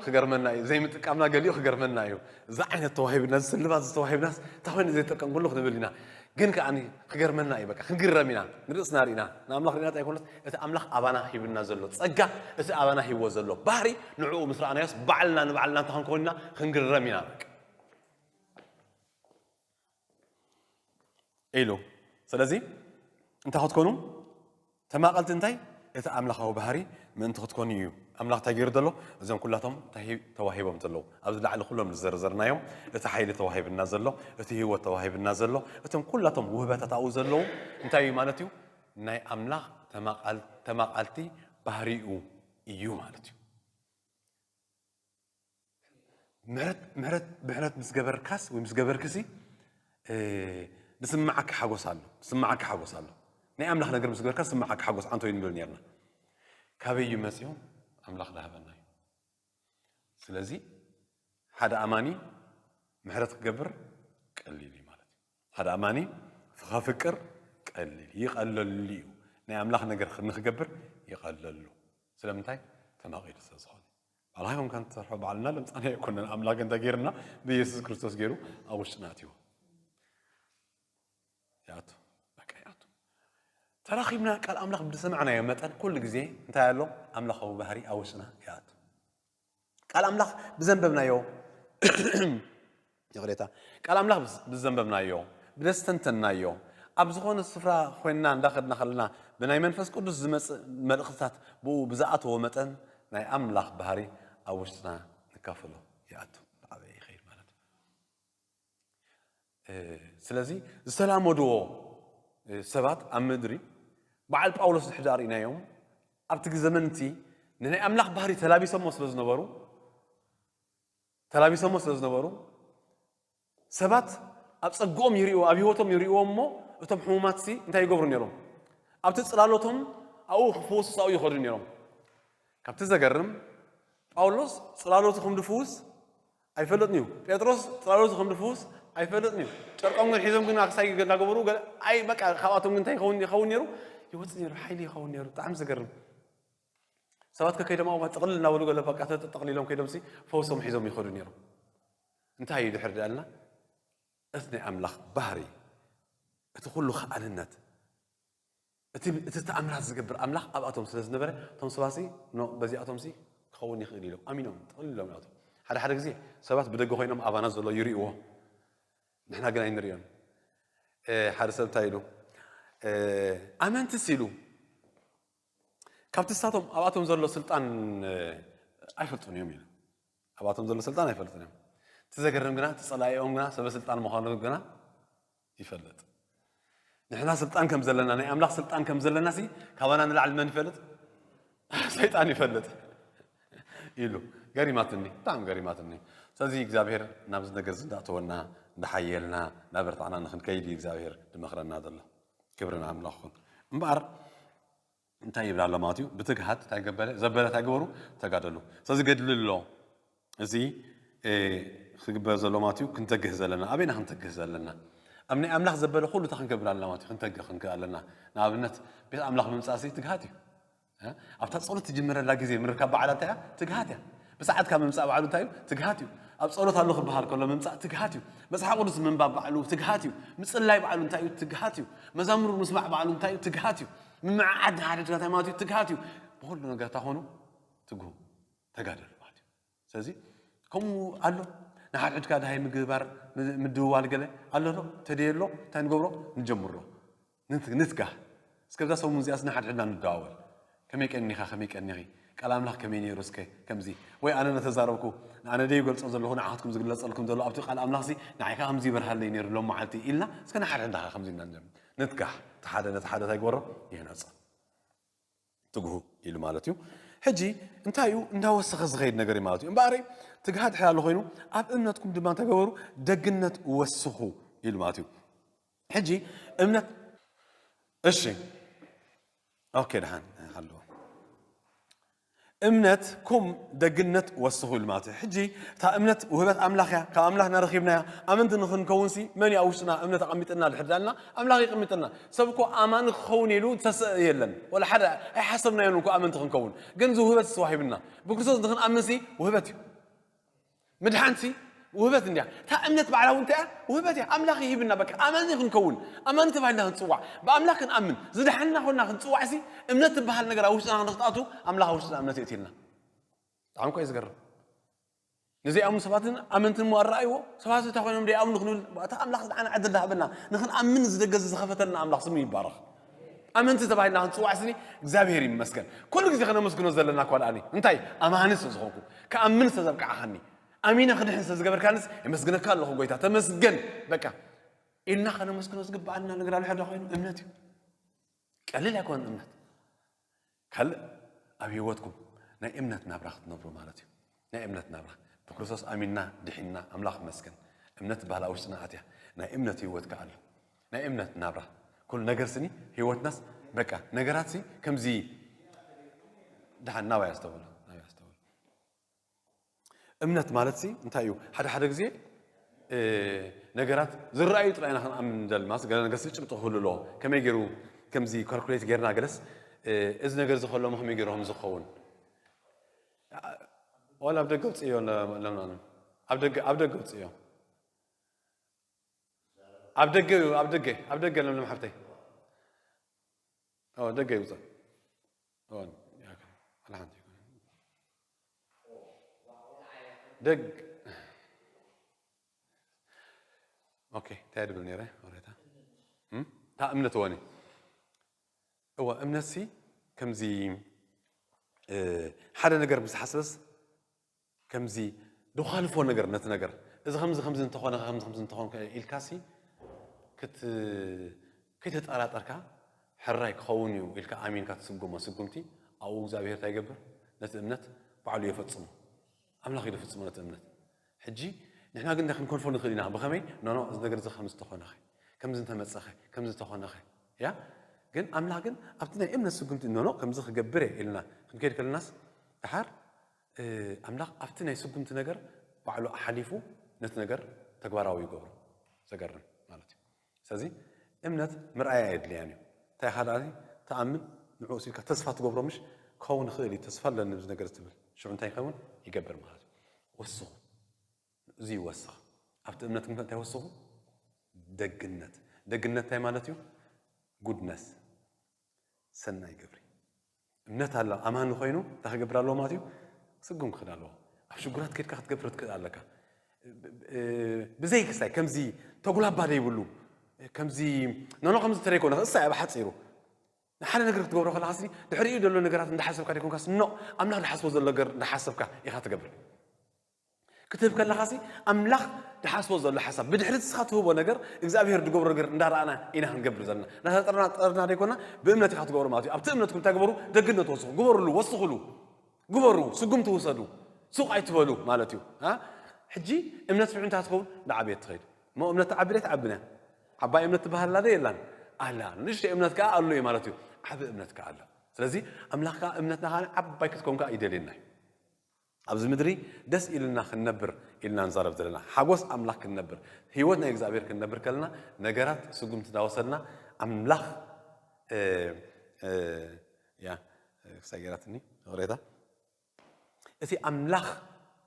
ክገርመና እዩ። ዘይምጥቃምና ገሊኡ ክገርመና እዩ። እዚ ዓይነት ተዋሂብና፣ እዚ ስልማት ዝተዋሂብናስ እንታይ ኮይኑ ዘይተጠቀምኩሉ ክንብል ኢና። ግን ከኣ ክገርመና እዩ። በቃ ክንግረም ኢና። ንርእስና ርኢና፣ ንኣምላኽ ርኢና እንታይ ኣይኮነስ፣ እቲ ኣምላኽ ኣባና ሂብና ዘሎ ጸጋ፣ እቲ ኣባና ሂብዎ ዘሎ ባህሪ፣ ንዕኡ ምስ ረኣናዮስ ባዕልና ንባዕልና እንታይ ክንከውን ኢና? ክንግረም ኢና። በቃ ኢሉ። ስለዚ እንታይ ክትኮኑ? ተማቐልቲ እንታይ? እቲ ኣምላኻዊ ባህሪ ምእንቲ ክትኮኑ እዩ። ኣምላኽ እንታይ ገይሩ ዘሎ? እዞም ኩላቶም እንታይ ሂብ-፣ ተዋሂቦም ዘለዉ? ኣብዚ ላዕሊ ኩሎም ዝዘርዘርናዮም፣ እቲ ሓይሊ ተዋሂብና ዘሎ፣ እቲ ህይወት ተዋሂብና ዘሎ፣ እቶም ኩላቶም ውህበታት ኣብኡ ዘለዉ እንታይ እዩ ማለት እዩ? ናይ ኣምላኽ ተማቓል-፣ ተማቓልቲ ባህሪኡ እዩ ማለት እዩ። ምሕረት፣ ምሕረት፣ ምሕረት ምስ ገበርካስ ወይ ምስ ገበርክሲ፣ እ፣ ዝስምዓካ ሓጎስ ኣሎ። ዝስምዓካ ሓጎስ ኣሎ። ናይ ኣምላኽ ነገር ምስ ገበርካ ዝስምዓካ ሓጎስ ኣንቶ እዩ ንብል ነርና። ካበይ እዩ መጺኡ? ኣምላኽ ዝሃበና እዩ። ስለዚ ሓደ ኣማኒ ምሕረት ክገብር ቀሊል እዩ ማለት እዩ። ሓደ ኣማኒ ከፍቅር ቀሊል፣ ይቐለሉ እዩ። ናይ ኣምላኽ ነገር ንክገብር ይቐለሉ። ስለምንታይ? ተማቒሉ ስለ ዝኾነ። ባዕልኻ ኢኹም ከም ትሰርሖ ባዕልና ለምጻና ኣይኮነን። ኣምላኽ እንተ ገይርና ብኢየሱስ ክርስቶስ ገይሩ ኣብ ውሽጥና ኣትይዎ። ይኣቱ። በቃ ይኣቱ። ተራኺብና ቃል ኣምላኽ ብዝሰማዕናዮ መጠን ኩሉ ግዜ እንታይ ኣሎ? ኣምላኻዊ ባህሪ ኣብ ውሽጥና ይኣቱ። ቃል ኣምላኽ ብዘንበብናዮ፣ ይቕሬታ፣ ቃል ኣምላኽ ብዝ-፣ ብዘንበብናዮ፣ ብዘስተንተንናዮ፣ ኣብ ዝኾነ ስፍራ ኮይንና እንዳኸድና ከለና ብናይ መንፈስ ቅዱስ ዝመጽእ መልእኽትታት ብኡ ብዝኣተዎ መጠን ናይ ኣምላኽ ባህሪ ኣብ ውሽጥና ንካፈሎ ይኣቱ። ብዓበየ ይኸይድ ማለት እዩ። እ፣ ስለዚ ዝተላመድዎ፣ እ፣ ሰባት ኣብ ምድሪ በዓል ጳውሎስ ድሕር ርኢናዮም ኣብቲ ዘመን እቲ ንናይ ኣምላኽ ባህሪ ተላቢሶሞ ስለ ዝነበሩ፣ ተላቢሶሞ ስለ ዝነበሩ ሰባት ኣብ ጸግኦም ይርእይዎ፣ ኣብ ህይወቶም ይርእይዎ እሞ እቶም ሕሙማት ሲ እንታይ ይገብሩ ነይሮም? ኣብቲ ጽላሎቶም ኣብኡ ክፍወሱ ኣብኡ ይኸዱ ነይሮም። ካብቲ ዘገርም ጳውሎስ ጽላሎቱ ከም ድፍውስ ኣይፈልጥን እዩ። ጴጥሮስ ጽላሎቱ ከም ድፍውስ ኣይፈልጥን እዩ። ጨርቆም ግን ሒዞም ግን ኣክሳይ ገ-፣ እንዳገበሩ ገለ ኣይ በቃ ካብኣቶም ግን እንታይ ይኸውን፣ ይኸውን ነይሩ? ይወጽእ ነይሩ፣ ሓይሊ ይኸውን ነይሩ። ብጣዕሚ ዘገርም። ሰባት ከከይዶም ኣብኡ ጥቕልል እናበሉ ገለ በቃ ተጠቕሊሎም ከይዶም ሲ ፈውሶም ሒዞም ይኸዱ ነይሮም። እንታይ እዩ ድሕር ደኣልና? እቲ ናይ ኣምላኽ ባህሪ፣ እቲ ኩሉ ከኣልነት፣ እቲ፣ እቲ ተኣምራት ዝገብር ኣምላኽ ኣብኣቶም ስለ ዝነበረ፣ እቶም ሰባሲ፣ ኖ፣ በዚኣቶምሲ ክኸውን ይኽእል ኢሎም ኣሚኖም ጥቕልሎም ይኣትዉ። ሓደ ሓደ ግዜ ሰባት ብደገ ኮይኖም ኣባና ዘሎ ይርእይዎ፣ ንሕና ግን ኣይንርእዮን። እ፣ ሓደ ሰብ እንታይ ኢሉ? እ፣ ኣመንትስ ኢሉ፣ ካብቲ ንሳቶም ኣብኣቶም ዘሎ ስልጣን፣ እ፣ ኣይፈልጡን እዮም ኢሉ። ኣብኣቶም ዘሎ ስልጣን ኣይፈልጡን እዮም። እቲ ዘገርም ግና፣ እቲ ጸላኢኦም ግና ሰበ ስልጣን ምዃኑ ግና ይፈልጥ። ንሕና ስልጣን ከም ዘለና፣ ናይ ኣምላኽ ስልጣን ከም ዘለና ሲ፣ ካባና ንላዕሊ መን ይፈልጥ? ሰይጣን ይፈልጥ ኢሉ። ገሪማትኒ፣ ብጣዕሚ ገሪማትኒ። ስለዚ እግዚኣብሔር ናብዚ ነገር እዚ እንዳእተወና፣ እንዳሓየልና፣ እንዳበርታዕና ንኽንከይድ እዩ እግዚኣብሔር ዝመኽረና ዘሎ። ክብሪ ንኣምላኽ ይኹን። እምበኣር እንታይ ይብል ኣሎ ማለት እዩ? ብትግሃት እንታይ ገበረ? ዘበለ እንታይ ገበሩ? ተጋደሉ። ስለዚ ገድሊ ኣሎ። እዚ፣ እ፣ ክግበር ዘሎ ማለት እዩ፣ ክንተግህ ዘለና። ኣበይና ክንተግህ ዘለና? ኣብ ናይ ኣምላኽ ዘበለ ኩሉ እንታይ ክንገብር ኣለና ማለት እዩ? ክንተግህ ክንክእል ኣለና። ንኣብነት፣ ቤት ኣምላኽ ምምጻእ ሲ ትግሃት እዩ። እ? ኣብታ ጸሎት ትጅምረላ ግዜ ምርካብ በዓላ እንታይ እያ? ትግሃት እያ። ብሰዓትካ ምምጻእ በዓሉ እንታይ እዩ? ትግሃት እዩ። ኣብ ጸሎት ኣሎ ክበሃል ከሎ ምምጻእ ትግሃት እዩ። መጽሓፍ ቅዱስ ምንባብ በዓሉ ትግሃት እዩ። ምጽላይ በዓሉ እንታይ እዩ? ትግሃት እዩ። መዛሙር ምስማዕ በዓሉ እንታይ እዩ? ትግሃት እዩ። ምምዕዓድ ንሓደ እንታይ ማለት እዩ? ትግሃት እዩ። ብኹሉ ነገር እንታይ ኾኑ? ትግሁ። ተጋደሉ ማለት እዩ። ስለዚ ከምኡ ኣሎ። ንሓድሕድካ ድሃይ ምግባር፣ ም-፣ ምድውዋል ገለ ኣሎ ዶ? ተደየ ኣሎ? እንታይ ንገብሮ? ንጀምሮ። ንት-፣ ንትጋህ። እስከ ብዛ ሰሙን እዚኣስ ንሓድሕድና ንደዋወል። ከመይ ቀኒኻ? ከመይ ቀኒኺ? ቃል ኣምላኽ ከመይ ነይሩ እስከ ከምዚ ወይ ኣነ ነተዛረብኩ ኣነ ደይ ገልጾ ዘለኹ ንዓኻትኩም ዝግለጸልኩም ዘሎ ኣብቲ ቃል ኣምላኽሲ ንዓይካ ከምዚ ይበርሃለይ ነይሩ ሎም መዓልቲ ኢልና እስከ ንሓድሕድና ከምዚ ኢልና ንጀምር ንትጋሕ እቲ ሓደ ነቲ ሓደ እንታይ ግበሮ ይህነጾ ትግሁ ኢሉ ማለት እዩ ሕጂ እንታይ እዩ እንዳወሰኸ ዝኸይድ ነገር እዩ ማለት እዩ እምበኣረይ ትግሃ ድሕር ኣሎ ኮይኑ ኣብ እምነትኩም ድማ እንታይ ገበሩ ደግነት ወስኹ ኢሉ ማለት እዩ ሕጂ እምነት እሺ ኦኬ ደሓን ኣለዎ እምነት ኩም ደግነት ወስኹ ኢሉ ማለት እዩ ሕጂ እታ እምነት ውህበት ኣምላኽ እያ ካብ ኣምላኽ እናረኺብናያ ኣመንቲ ንክንከውንሲ መን እዩ ኣብ ውሽጥና እምነት ኣቐሚጥና ድሕር ዳልና ኣምላኽ ይቕሚጥና ሰብ እኮ ኣማኒ ክኸውን ኢሉ ዝተስአ የለን ወላ ሓደ ኣይሓሰብናዮን እኮ ኣመንቲ ክንከውን ግን እዚ ውህበት ዝተዋሂብና ብክርስቶስ ንክንኣምንሲ ውህበት እዩ ምድሓንሲ ውህበት እንድያ እታ እምነት ባዕላ እውን እንታይ ውህበት እያ ኣምላኽ ይሂብና በቃ ኣማኒ ክንከውን ኣማኒ ተባሂልና ክንፅዋዕ ብኣምላኽ ክንኣምን ዝድሓንና ኮና ክንፅዋዕሲ እምነት ትበሃል ነገር ኣብ ውሽጥና ክንክትኣቱ ኣምላኽ ኣብ ውሽጥና እምነት የእትልና ብጣዕሚ እኳ እዩ ዝገርም ንዘይኣምኑ ሰባትን ኣመንትን እሞ ኣረኣይዎ ሰባት እንታይ ኮይኖም ደይኣምኑ ክንብል እታ ኣምላኽ ዝዓነ ዕድል ዝሃበና ንክንኣምን ዝደገ ዝኸፈተልና ኣምላኽ ስሙ ይባረኽ ኣመንቲ ተባሂልና ክንፅዋዕ ስኒ እግዚኣብሔር ይመስገን ኩሉ ግዜ ከነመስግኖ ዘለና እኳ ደኣኒ እንታይ ኣማኒ ስለ ዝኾንኩ ክኣምን ስለ ዘብቃዕኻኒ ኣሚነ ክድሕን ስለ ዝገበርካንስ የመስግነካ ኣለኹ ጎይታ ተመስገን በቃ ኢልና ከነመስግኖ ዝግበኣና ነገር ኣሎ ሕዳ ኮይኑ እምነት እዩ ቀሊል ኣይኮነን እምነት ካልእ ኣብ ህይወትኩም ናይ እምነት ናብራ ክትነብሩ ማለት እዩ ናይ እምነት ናብራ ብክርስቶስ ኣሚንና ድሒንና ኣምላኽ መስገን እምነት ዝበሃል ኣብ ውሽጥና ኣትያ ናይ እምነት ህይወት ከኣ ኣሎ ናይ እምነት ናብራ ኩሉ ነገር ስኒ ህይወትናስ በቃ ነገራት ሲ ከምዚ ድሓን ናባይ ኣስተውሉ ናባይ ኣስተውሉ እምነት ማለት ሲ እንታይ እዩ ሓደ ሓደ ግዜ ነገራት ዝረኣዩ ጥራይና ክንኣምን እንደልማስ ገለ ነገር ሲ ጭብጢ ክህሉ ኣለዎ ከመይ ገይሩ ከምዚ ካልኩሌት ጌርና ገለስ እዚ ነገር እዚ ከሎሞ ከመይ ገይሩ ከም ዝኸውን ዋላ ኣብ ደገ ውፅእዮ ለምናኑ ኣብ ደገ ኣብ ደገ ውፅእዮ ኣብ ደገ እዩ ኣብ ደገ ኣብ ደገ ለምለም ሓብተይ ደገ ይውፅእ ደግ ኦኬ እንታይ ድብል ነይረ ወሬታ እታ እምነት ወኒ እዋ እምነት ሲ ከምዚ ሓደ ነገር ምስ ሓስበስ ከምዚ ድዃልፎ ነገር ነቲ ነገር እዚ ከምዚ ከምዚ እንተኾነ ከምዚ ከምዚ እንተኾነ ኢልካሲ ክት ከይተጠራጠርካ ሕራይ ክኸውን እዩ ኢልካ ኣሚንካ ትስጉሞ ስጉምቲ ኣብኡ እግዚኣብሔር እንታይ ይገብር ነቲ እምነት ባዕሉ የፈጽሞ ኣምላኽ እዩ ዝፍጽሞ ነቲ እምነት ሕጂ ንሕና ግን ክንኮልፎ ንኽእል ኢና ብኸመይ ኖኖ እዚ ነገር እዚ ከም ዝተኾነኸ ከም ዝተመፀኸ ከም ዝተኾነኸ ያ ግን ኣምላኽ ግን ኣብቲ ናይ እምነት ስጉምቲ ኖኖ ከምዚ ክገብር እየ ኢልና ክንከይድ ከለናስ ድሓር ኣምላኽ ኣብቲ ናይ ስጉምቲ ነገር ባዕሉ ሓሊፉ ነቲ ነገር ተግባራዊ ይገብሮ ዘገርም ማለት እዩ ስለዚ እምነት ምርኣያ የድልያን እዩ እንታይ ኻ ደኣ ተኣምን ንዕኡ ሲልካ ተስፋ ትገብሮ ምሽ ክኸውን ይኽእል እዩ ተስፋ ኣለኒ እዚ ነገር ትብል ሽዑ እንታይ ይኸውን ይገብር ማለት እዩ ወስኹ እዚ ይወስኽ ኣብቲ እምነትኩም እንታይ ወስኹ ደግነት ደግነት እንታይ ማለት እዩ ጉድነስ ሰናይ ግብሪ እምነት ኣሎ ኣማኒ ኮይኑ እንታይ ክገብር ኣለዎ ማለት እዩ ስጉም ክኽድ ኣለዎ ኣብ ሽጉራት ከድካ ክትገብር ትክእል ኣለካ ብዘይ ክስታይ ከምዚ ተጉላባ ዘይብሉ ከምዚ ኖኖ ከምዚ ተረይኮነ እሳ ኣብ ሓፂሩ ንሓደ ነገር ክትገብሮ ከለካ ስኒ ድሕሪኡ ዘሎ ነገራት እንዳሓሰብካ ደይኮንካ ስኖ ኣምላኽ ዝሓስቦ ዘሎ ነገር እንዳሓሰብካ ኢኻ ትገብር ክትህብ ከለኻሲ ኣምላኽ ድሓስቦ ዘሎ ሓሳብ ብድሕሪ ንስኻ ትህቦ ነገር እግዚኣብሔር ድገብሮ ነገር እንዳረኣና ኢና ክንገብር ዘለና ናተጠርና ጠርና ደይኮና ብእምነት ኢኻ ትገብሮ ማለት እዩ ኣብቲ እምነትኩም እንታይ ግበሩ ደግነት ወስኹ ግበሩሉ ወስኹሉ ግበሩ ስጉም ትውሰዱ ሱቕ ኣይትበሉ ማለት እዩ ሕጂ እምነት ፍዑ እንታይ ትኸውን ንዓብየት ትኸይድ እሞ እምነት ትዓቢ ደ ትዓብነ ዓባይ እምነት ትበሃላ ደ የላን ኣላ ንእሽተ እምነት ከዓ ኣሎ እዩ ማለት እዩ ዓብ እምነት ከዓ ኣሎ ስለዚ ኣምላኽ ከዓ እምነትና ከዓ ዓባይ ክትከውን ከዓ ይደልየና እዩ ኣብዚ ምድሪ ደስ ኢልና ክንነብር ኢልና ንዛረብ ዘለና ሓጎስ ኣምላኽ ክንነብር ህይወት ናይ እግዚኣብሔር ክንነብር ከለና ነገራት ስጉምቲ እንዳወሰድና ኣምላኽ ያ ክሳይ ገይራትኒ ቅሬታ እቲ ኣምላኽ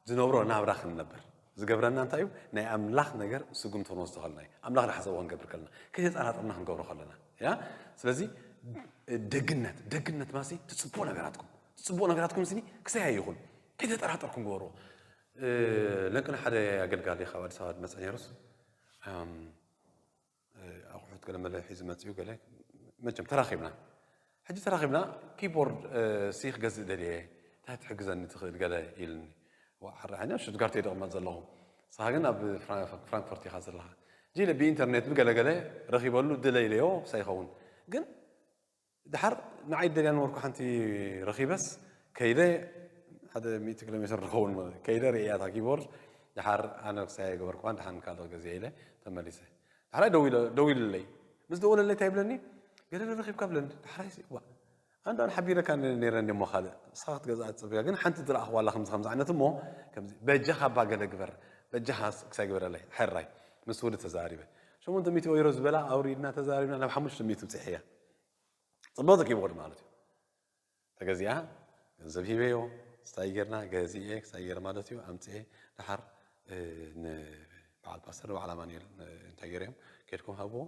ዝነብሮ ናብራ ክንነብር ዝገብረና እንታይ እዩ ናይ ኣምላኽ ነገር ስጉምቲ ክንወስዶ ከለና እዩ ኣምላኽ ዝሓሰቦ ክንገብር ከለና ከይተጠራጠርና ክንገብሮ ከለና ያ ስለዚ ደግነት ደግነት ማሲ ትፅቡቕ ነገራትኩም ትፅቡቕ ነገራትኩም ስኒ ክሰያይኹም ከይተጠራጠርኩም ግበርዎ ለቅነ ሓደ ኣገልጋሊ ካብ ኣዲስ ኣበባ ዝመፀ ነይሩስ ኣቑሑት ገለ መለ ሒዙ መፅኡ ገለ መቸም ተራኺብና ሕጂ ተራኺብና ኪቦርድ ሲ ክገዝእ ደልየ እንታይ ትሕግዘኒ ትኽእል ገለ ኢልኒ። ዋ፣ ሕራይ፣ ኣነ ኣብ ሽቱትጋርት እየ ዝቕመጥ ዘለኹ። ንስኻ ግን ኣብ ፍራ-፣ ፍራንክፈርት ኢኻ ዘለኻ። ጂ ኢለ ብኢንተርኔት ብገለገለ ረኺበሉ ድለ ኢለዮ ሳይኸውን። ግን ድሓር ንዓይ ደልያ ነበርኩ ሓንቲ ረኺበስ ከይደ ሓደ ሚእቲ ኪሎ ሜትር ዝኸውን ማለት እዩ። ከይደ ርእያ እታ ኪቦርድ ድሓር ኣነ ክሳይ ኣይገበርኩዋን ድሓን ካልኦ ገዚአ ኢለ ተመሊሰ። ድሓራይ ደው ኢለ-፣ ደው ኢሉለይ። ምስ ደወለለይ እንታይ ይብለኒ? ገለ ዶ ረኺብካ ብለኒ። ድሓራይ ሲ-፣ ዋ፣ ኣንዳ ሓቢረካ ነይረ እንደ እሞ ካልእ ንስኻ ክትገዝኣ ትጽበያ ግን ሓንቲ ዝረኣኽዋ ኣላ ከምዚ ከምዚ ዓይነት እሞ ከምዚ በጃኻ እባ ገለ ግበር። በጃኻ ክሳይ ግበረለይ። ሕራይ ምስ ወዲ ተዛሪበ። ሸሞንተ ሚእቲ ዩሮ ዝበላ ኣውሪድና ተዛሪብና ናብ ሓሙሽተ ሚእቲ ብጽሕያ። ጽብቕቲ ኪቦርድ ማለት እዩ። ተገዚኣ፣ ገንዘብ ሂበዮ፣ ክሳይ ጌርና፣ ገዚኤ፣ ክሳይ ጌረ ማለት እዩ፣ ኣምጽኤ፣ ድሓር፣ እ፣ ንበዓል ፓስተር፣ ንበዓል ኣማኑኤል፣ እ፣ እንታይ ገይረዮም? ኬድኩም ሃብዎ፣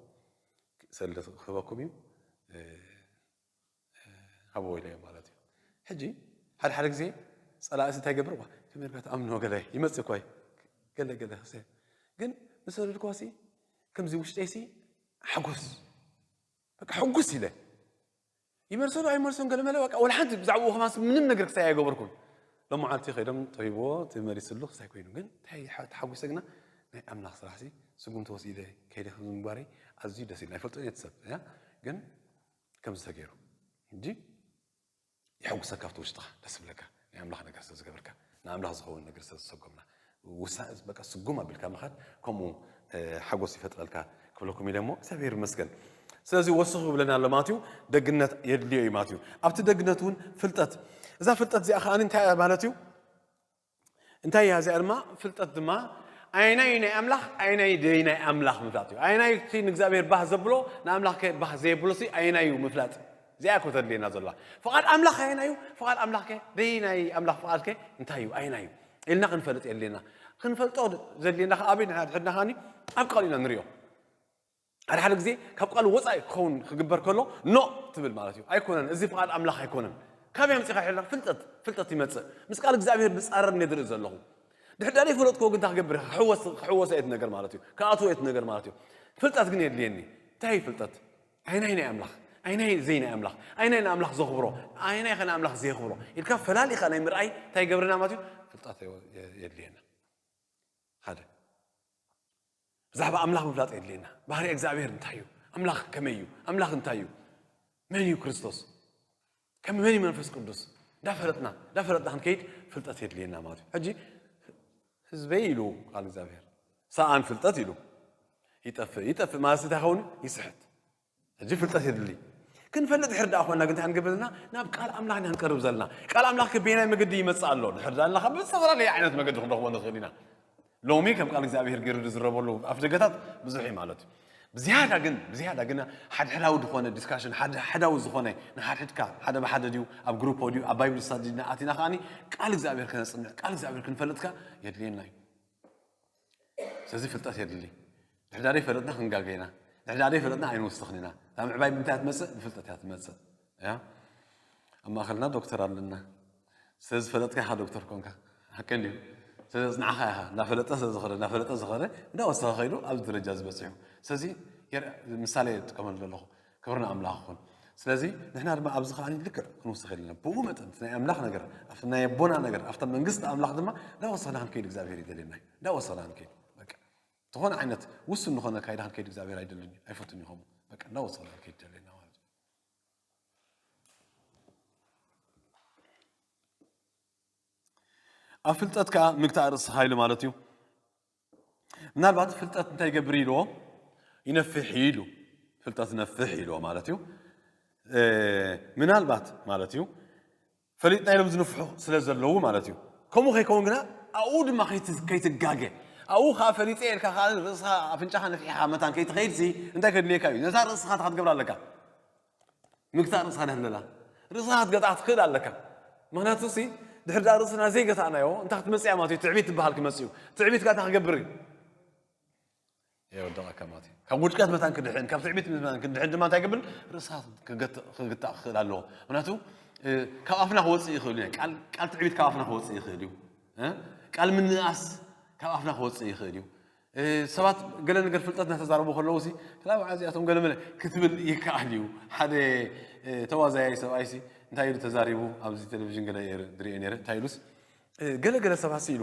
ሰልዲ ክህበኩም እዩ፣ እ፣ እ፣ ሃብዎ ኢለዮም ማለት እዩ። ሕጂ፣ ሓደ ሓደ ግዜ ጸላእሲ እንታይ ይገብር? ዋ፣ ከመይ ጌርካ ትኣምኖ? ገለ ይመጽእ እኮ እዩ። ገለ፣ ገለ፣ ክሰ-፣ ግን ምስ ሰደድክዋሲ፣ ከምዚ ውሽጠይሲ፣ ሓጎስ፣ በቃ፣ ሕጉስ ኢለ። ይመልሶ ዶ ኣይመልሶን ገለ መለ፣ በቃ፣ ወላ ሓንቲ ብዛዕባኡ ከማስ ምንም ነገር ክሳይ ኣይገበርኩን። ሎም መዓልቲ ከይዶም ጠቢብዎ፣ እቲ መሊስሉ ክሳይ ኮይኑ። ግን እንታይ ሓ-፣ ተሓጒሰ ግና፣ ናይ ኣምላኽ ስራሕሲ፣ ስጉምቲ ወሲደ ከይደ ከምዚ ምግባረይ ኣዝዩ ደስ ኢሉ። ኣይፈልጦን እየ እቲ ሰብ፣ እያ። ግን ከምዚ ተገይሩ። ሕጂ የሐጉሰካ ኣብቲ ውሽጥኻ፣ ደስ ይብለካ። ናይ ኣምላኽ ነገር ስለ ዝገበርካ፣ ንኣምላኽ ዝኸውን ነገር ስለ ዝሰጎምና፣ ውሳ-፣ በቃ ስጉም ኣቢልካ ምኻድ፣ ከምኡ፣ እ፣ ሓጎስ ይፈጥረልካ ክብለኩም ኢለ እሞ፣ እግዚኣብሔር ይመስገን። ስለዚ ወስኹ ይብለና ኣሎ ማለት እዩ፣ ደግነት የድልዮ እዩ ማለት እዩ። ኣብቲ ደግነት እውን ፍልጠት፣ እዛ ፍልጠት እዚኣ ከኣ እንታይ እያ ማለት እዩ? እንታይ እያ እዚኣ ድማ? ፍልጠት ድማ ኣየናይ እዩ ናይ ኣምላኽ፣ ኣየናይ ደይ ናይ ኣምላኽ ምፍላጥ እዩ። ኣየናይ እቲ ንእግዚኣብሔር ባህ ዘብሎ፣ ንኣምላኽ ከ ባህ ዘየብሎ ሲ ኣየናይ እዩ ምፍላጥ? እዚኣ እኮ ተድልየና ዘለዋ። ፍቓድ ኣምላኽ ኣየናይ እዩ? ፍቓድ ኣምላኽ ከ ደይ ናይ ኣምላኽ ፍቓድ ከ እንታይ እዩ? ኣየናይ እዩ? ኢልና ክንፈልጥ የድልየና። ክንፈልጦ ዘድልየና ከኣ ኣበይ ንሕድሕድና ከኣኒ ኣብ ቃሉ ኢና ንሪኦ። ሓደ ሓደ ግዜ ካብ ቃሉ ወጻኢ ክኸውን ክግበር ከሎ ኖ ትብል ማለት እዩ። ኣይኮነን፣ እዚ ፍቓድ ኣምላኽ ኣይኮነን። ካበይ ኣምጺእካ ሕድሕድና? ፍልጠት፣ ፍልጠት ይመጽእ። ምስ ቃል እግዚኣብሔር ዝጻረር እየ ዝርኢ ዘለኹ። ድሕዳር ይፈለጥክዎ ግን እንታይ ክገብር ኢኻ? ክሕወስ፣ ክሕወስ እየ እቲ ነገር ማለት እዩ። ክኣትዎ እየ እቲ ነገር ማለት እዩ። ፍልጠት ግን የድልየኒ። እንታይ እዩ ፍልጠት? ኣይናይ ናይ ኣምላኽ? ኣይናይ ዘይ ናይ ኣምላኽ? ኣይናይ ንኣምላኽ ዘኽብሮ? ኣይናይ ኸ ንኣምላኽ ዘየኽብሮ? ኢልካ ፈላሊኻ ናይ ምርኣይ እንታይ ይገብረና ማለት እዩ? ፍልጠት የድልየና። ሓደ። ብዛዕባ ኣምላኽ ምፍላጥ የድልየና። ባህሪ እግዚኣብሔር እንታይ እዩ? ኣምላኽ ከመይ እዩ? ኣምላኽ እንታይ እዩ? መን እዩ ክርስቶስ? ከም መን እዩ መንፈስ ቅዱስ? እንዳፈለጥና፣ እንዳፈለጥና ክንከይድ ፍልጠት የድልየና ማለት እዩ። ሕጂ ህዝበይ ኢሉ ቃል እግዚኣብሔር፣ ሰኣን ፍልጠት ኢሉ ይጠፍእ። ይጠፍእ ማለት እንታይ ይኸውን? ይስሕት። ሕጂ ፍልጠት የድሊ። ክንፈልጥ ድሕር ደኣ ኾንና ግን እንታይ ክንገብር ዘለና? ናብ ቃል ኣምላኽ ኢና ክንቀርብ ዘለና። ቃል ኣምላኽ ከ በየናይ መገዲ ይመጽእ ኣሎ? ድሕር ደኣ ኢልና ካብ ዝተፈላለየ ዓይነት መገዲ ክንረኽቦ ንኽእል ኢና። ሎሚ ከም ቃል እግዚኣብሔር ገይሩ ዝዝረበሉ ኣፍ ደገታት ብዙሕ እዩ ማለት እዩ። ብዝያዳ ግን፣ ብዝያዳ ግን ሓድሕዳዊ ዝኾነ ዲስካሽን፣ ሓድሓዳዊ ዝኾነ ንሓድሕድካ፣ ሓደ ብሓደ ድዩ፣ ኣብ ግሩፕ ድዩ፣ ኣብ ባይብል ስታዲ ድና ኣቲና ከኣኒ ቃል እግዚኣብሔር ከነጽንዕ፣ ቃል እግዚኣብሔር ክንፈልጥካ የድልየና እዩ። ስለዚ ፍልጠት የድሊ። ድሕዳር ፈለጥና ክንጋገ ኢና። ድሕዳር ፈለጥና ኣይንውስኽን ኢና። እታ ምዕባይ ብምንታይ እያ ትመጽእ? ብፍልጠት እያ ትመጽእ። እያ? ኣብ ማእኸልና ዶክተር ኣለና። ስለ ዝፈለጥካ ኢኻ ዶክተር ኮንካ። ሓቂ እንድዩ። ስለ ዝጽናዕኻ ኢኻ። እናፈለጠ ስለ ዝኸደ፣ እናፈለጠ ዝኸደ፣ እንዳወሰኸ ከይዱ ኣብዚ ደረጃ እዚ በጺሑ። ስለዚ የር-፣ ምሳሌ እጥቀመሉ ዘለኹ። ክብሪ ንኣምላኽ ይኹን። ስለዚ ንሕና ድማ ኣብዚ ከኣ ልክዕ ክንውስኽ የድልየና። ብኡ መጠን እቲ ናይ ኣምላኽ ነገር፣ ኣብቲ ናይ ኣቦና ነገር፣ ኣብታ መንግስቲ ኣምላኽ ድማ እንዳወሰኽና ክንከይድ እግዚኣብሔር ይደልየና እዩ። እንዳወሰኽና ክንከይድ። በቃ። ዝኾነ ዓይነት ውሱን ዝኾነ ኣካይዳ ክንከይድ እግዚኣብሔር ኣይደልን እዩ። ኣይፈቱን እዩ ከምኡ። በቃ እንዳወሰኽና ክንከይድ ይደልየና ማለት እዩ። ኣብ ፍልጠት ከኣ ምግታእ ርእስኻ ኢሉ ማለት እዩ። ምናልባት ፍልጠት እንታይ ይገብር ኢልዎ? ይነፍሕ ኢሉ። ፍልጠት ነፍሕ ኢልዎ ማለት እዩ። እ፣ ምናልባት ማለት እዩ። ፈሊጥና ኢሎም ዝንፍሑ ስለ ዘለዉ ማለት እዩ። ከምኡ ከይከውን ግና ኣብኡ ድማ ከይት-፣ ከይትጋገ። ኣብኡ ከኣ ፈሊጠ ኢልካ ከኣ ርእስኻ ኣፍንጫኻ ነፊሕኻ መታን ከይትኸይድሲ እንታይ ከድልየካ እዩ? ነታ ርእስኻ እንታይ ክትገብራ ኣለካ? ምግታእ ርእስኻ ድያ ትብለላ? ርእስኻ ክትገጥኣ ትኽእል ኣለካ። ምኽንያቱ ሲ ድሕር ደኣ ርእስና ዘይገታእናዮ እንታይ ክትመጽእ እያ ማለት እዩ? ትዕቢት ትበሃል ክመጽእ እዩ። ትዕቢት ከኣ እንታይ ክገብር እዩ? የወድቐካ ማለት እዩ። ካብ ውድቀት መታን ክድሕን፣ ካብ ትዕቢት መታን ክድሕን ድማ እንታይ ክብል? ርእስኻ ክገት-፣ ክግታእ ክኽእል ኣለዎ። ምኽንያቱ፣ እ፣ ካብ ኣፍና ክወጽእ ይኽእል እዩ። ቃል፣ ቃል ትዕቢት ካብ ኣፍና ክወጽእ ይኽእል እዩ። እ? ቃል ምንእኣስ ካብ ኣፍና ክወጽእ ይኽእል እዩ። እ፣ ሰባት ገለ ነገር ፍልጠት እናተዛረቡ ከለዉ ሲ፣ ክላ በዓል እዚኣቶም ገለ መለ ክትብል ይከኣል እዩ። ሓደ፣ እ፣ ተዋዛያይ ሰብኣይ ሲ፣ እንታይ ኢሉ ተዛሪቡ ኣብዚ ቴሌቪዥን ገለ እየ ዝሪኦ ነይረ። እንታይ ኢሉስ፣ እ፣ ገለ ገለ ሰባት ኢሉ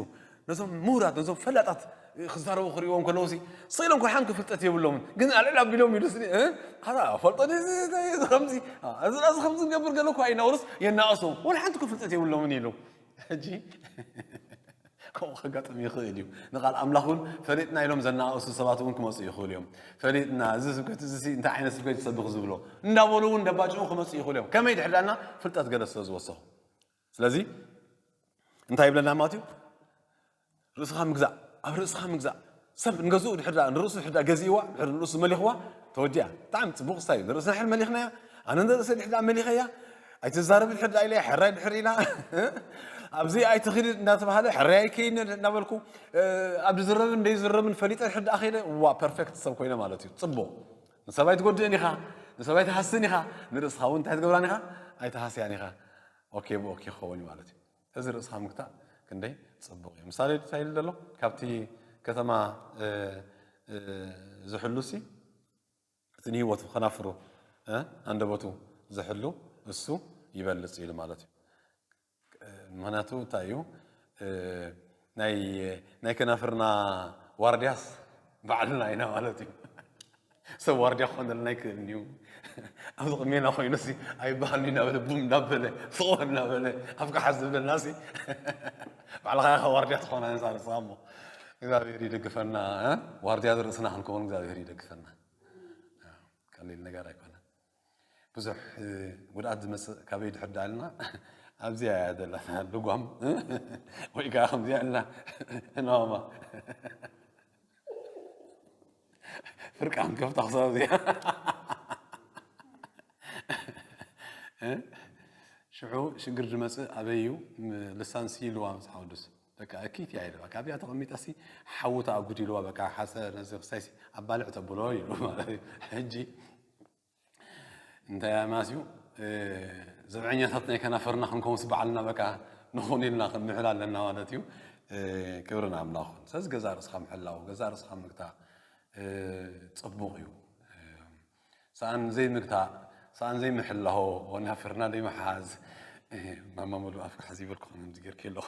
ነዞም ምሁራት፣ ነዞም ፈላጣት፣ እ፣ ክዛረቡ ክሪእዎም ከለውሲ፣ ስኢሎም እኮ ሓንቲ ፍልጠት የብሎምን። ግን ኣልዕል ኣቢሎም ኢሉ ስኒ፣ እ፣ ኣታ ፈልጦ ድዩ እዚ፣ እዚ ከምዚ፣ ኣ፣ እዚ ራሱ ከምዚ ዝገብር ገለ እኮ ኣይናውርስ የናእሶም። ወላ ሓንቲ እኮ ፍልጠት የብሎምን ኢሉ። ሕጂ ከምኡ ከጋጥም ይኽእል እዩ። ንቃል ኣምላኽ እውን ፈሊጥና ኢሎም ዘናእሱ ሰባት እውን ክመፁ ይኽእሉ እዮም። ፈሊጥና፣ እዚ ስብከት እዚ ሲ እንታይ ዓይነት ስብከት ይሰብኽ ዝብሎ እንዳበሉ እውን ደባጭኡ ክመፁ ይኽእሉ እዮም። ከመይ ድሕር ዳና ፍልጠት ገለ ስለ ዝወሰኹ። ስለዚ እንታይ ይብለና ማለት እዩ? ርእስኻ ምግዛእ፣ ኣብ ርእስኻ ምግዛእ። ሰብ ንገዝኡ ድሕር ዳ-፣ ንርእሱ ድሕር ዳ ገዚእዋ፣ ድሕር ንርእሱ መሊኽዋ፣ ተወዲኣ። ብጣዕሚ ጽቡቕ ስታይ እዩ። ንርእስና ድሕር መሊኽናያ፣ ኣነ ንርእሰይ ድሕር ዳ መሊኸያ፣ ኣይትዛረብ ድሕር ዳ ኢለ፣ ሕራይ ድሕር ኢላ፣ ኣብዚ ኣይትኽዲ እንዳተባሃለ፣ ሕራይ ኣይከይድን እንዳበልኩ፣ እ፣ ኣብ ዝረብን ዘይዝረብን ፈሊጠ ድሕር ዳ ከይደ፣ ዋ፣ ፐርፌክት ሰብ ኮይነ ማለት እዩ። ጽቡቕ። ንሰብ ኣይትጎድእን ኢኻ፣ ንሰብ ኣይትሃስን ኢኻ፣ ንርእስኻ እውን እንታይ ትገብራን ኢኻ? ኣይትሃስያን ኢኻ። ኦኬ ብኦኬ ክኸውን እዩ ማለት እዩ። እዚ ርእስኻ ምግታእ ክንደይ ጽቡቕ እዩ። ምሳሌ እንታይ ኢሉ ዘሎ? ካብቲ ከተማ፣ እ፣ እ፣ ዝሕሉሲ፣ እቲ ንህይወቱ ከናፍሩ፣ እ፣ ኣንደበቱ ዝሕሉ እሱ ይበልጽ ኢሉ ማለት እዩ። እ፣ ምኽንያቱ እንታይ እዩ? እ፣ ናይ፣ ናይ ከናፍርና ዋርድያስ ባዕልና ኢና ማለት እዩ። ሰብ ዋርድያ ክኾነልና ኣይክእልን እዩ። ኣብዚ ቅድሜና ኮይኑሲ ኣይበሃልን እናበለ፣ ቡም እናበለ፣ ስቕ በል እናበለ፣ ኣፍካ ሓዝ ዝብለናሲ፣ ባዕልኻ ኢኻ ዋርድያ ትኾና ነዛ ርእስኻ እሞ። እግዚኣብሔር ይደግፈና፣ እ? ዋርድያ ርእስና ክንከውን እግዚኣብሔር ይደግፈና። ቀሊል ነገር ኣይኮነን። ብዙሕ፣ እ፣ ጉድኣት ዝመጽእ ካበይ ድሕር ዳልና፣ ኣብዚኣ እያ ዘላ፣ ልጓም፣ ወይ ከዓ ከምዚኣ ኣላ፣ ናማ። ፍርቃ ክንከፍታ ክሳብ እዚኣ። እ? ሽዑ ሽግር ዝመጽእ ኣበይ እዩ? ም-፣ ልሳን ሲ ኢልዋ መጽሓፍ ቅዱስ። በቃ እኪት እያ ኢልዋ። ካብዚኣ ተቐሚጣ ሲ ሓዊ ተኣጉድ ኢልዋ። በቃ ሓሰ ነዚ ክሳይ ሲ ኣባልዕ ተብሎ ኢሉ ማለት እዩ። ሕጂ እንታይ ማስዩ፣ እ፣ ዘብዐኛታት ናይ ከናፈርና ክንከውንስ በዓልና በቃ ንኹን ኢልና ክንምዕል ኣለና ማለት እዩ። እ፣ ክብሪ ንኣምላኽ ይኹን። ስለዚ ገዛ ርእስኻ ምሕላው፣ ገዛ ርእስኻ ምግታእ፣ እ፣ ጽቡቕ እዩ። እ፣ ሰኣን ዘይምግታእ፣ ሰኣን ዘይምሕላው፣ ወናፍርና ዘይምሓዝ። እ፣ ማማ ሙሉ ኣፍካ ሓዚ ይበልኩ፣ ከምዚ ጌርኪ ኣለኹ።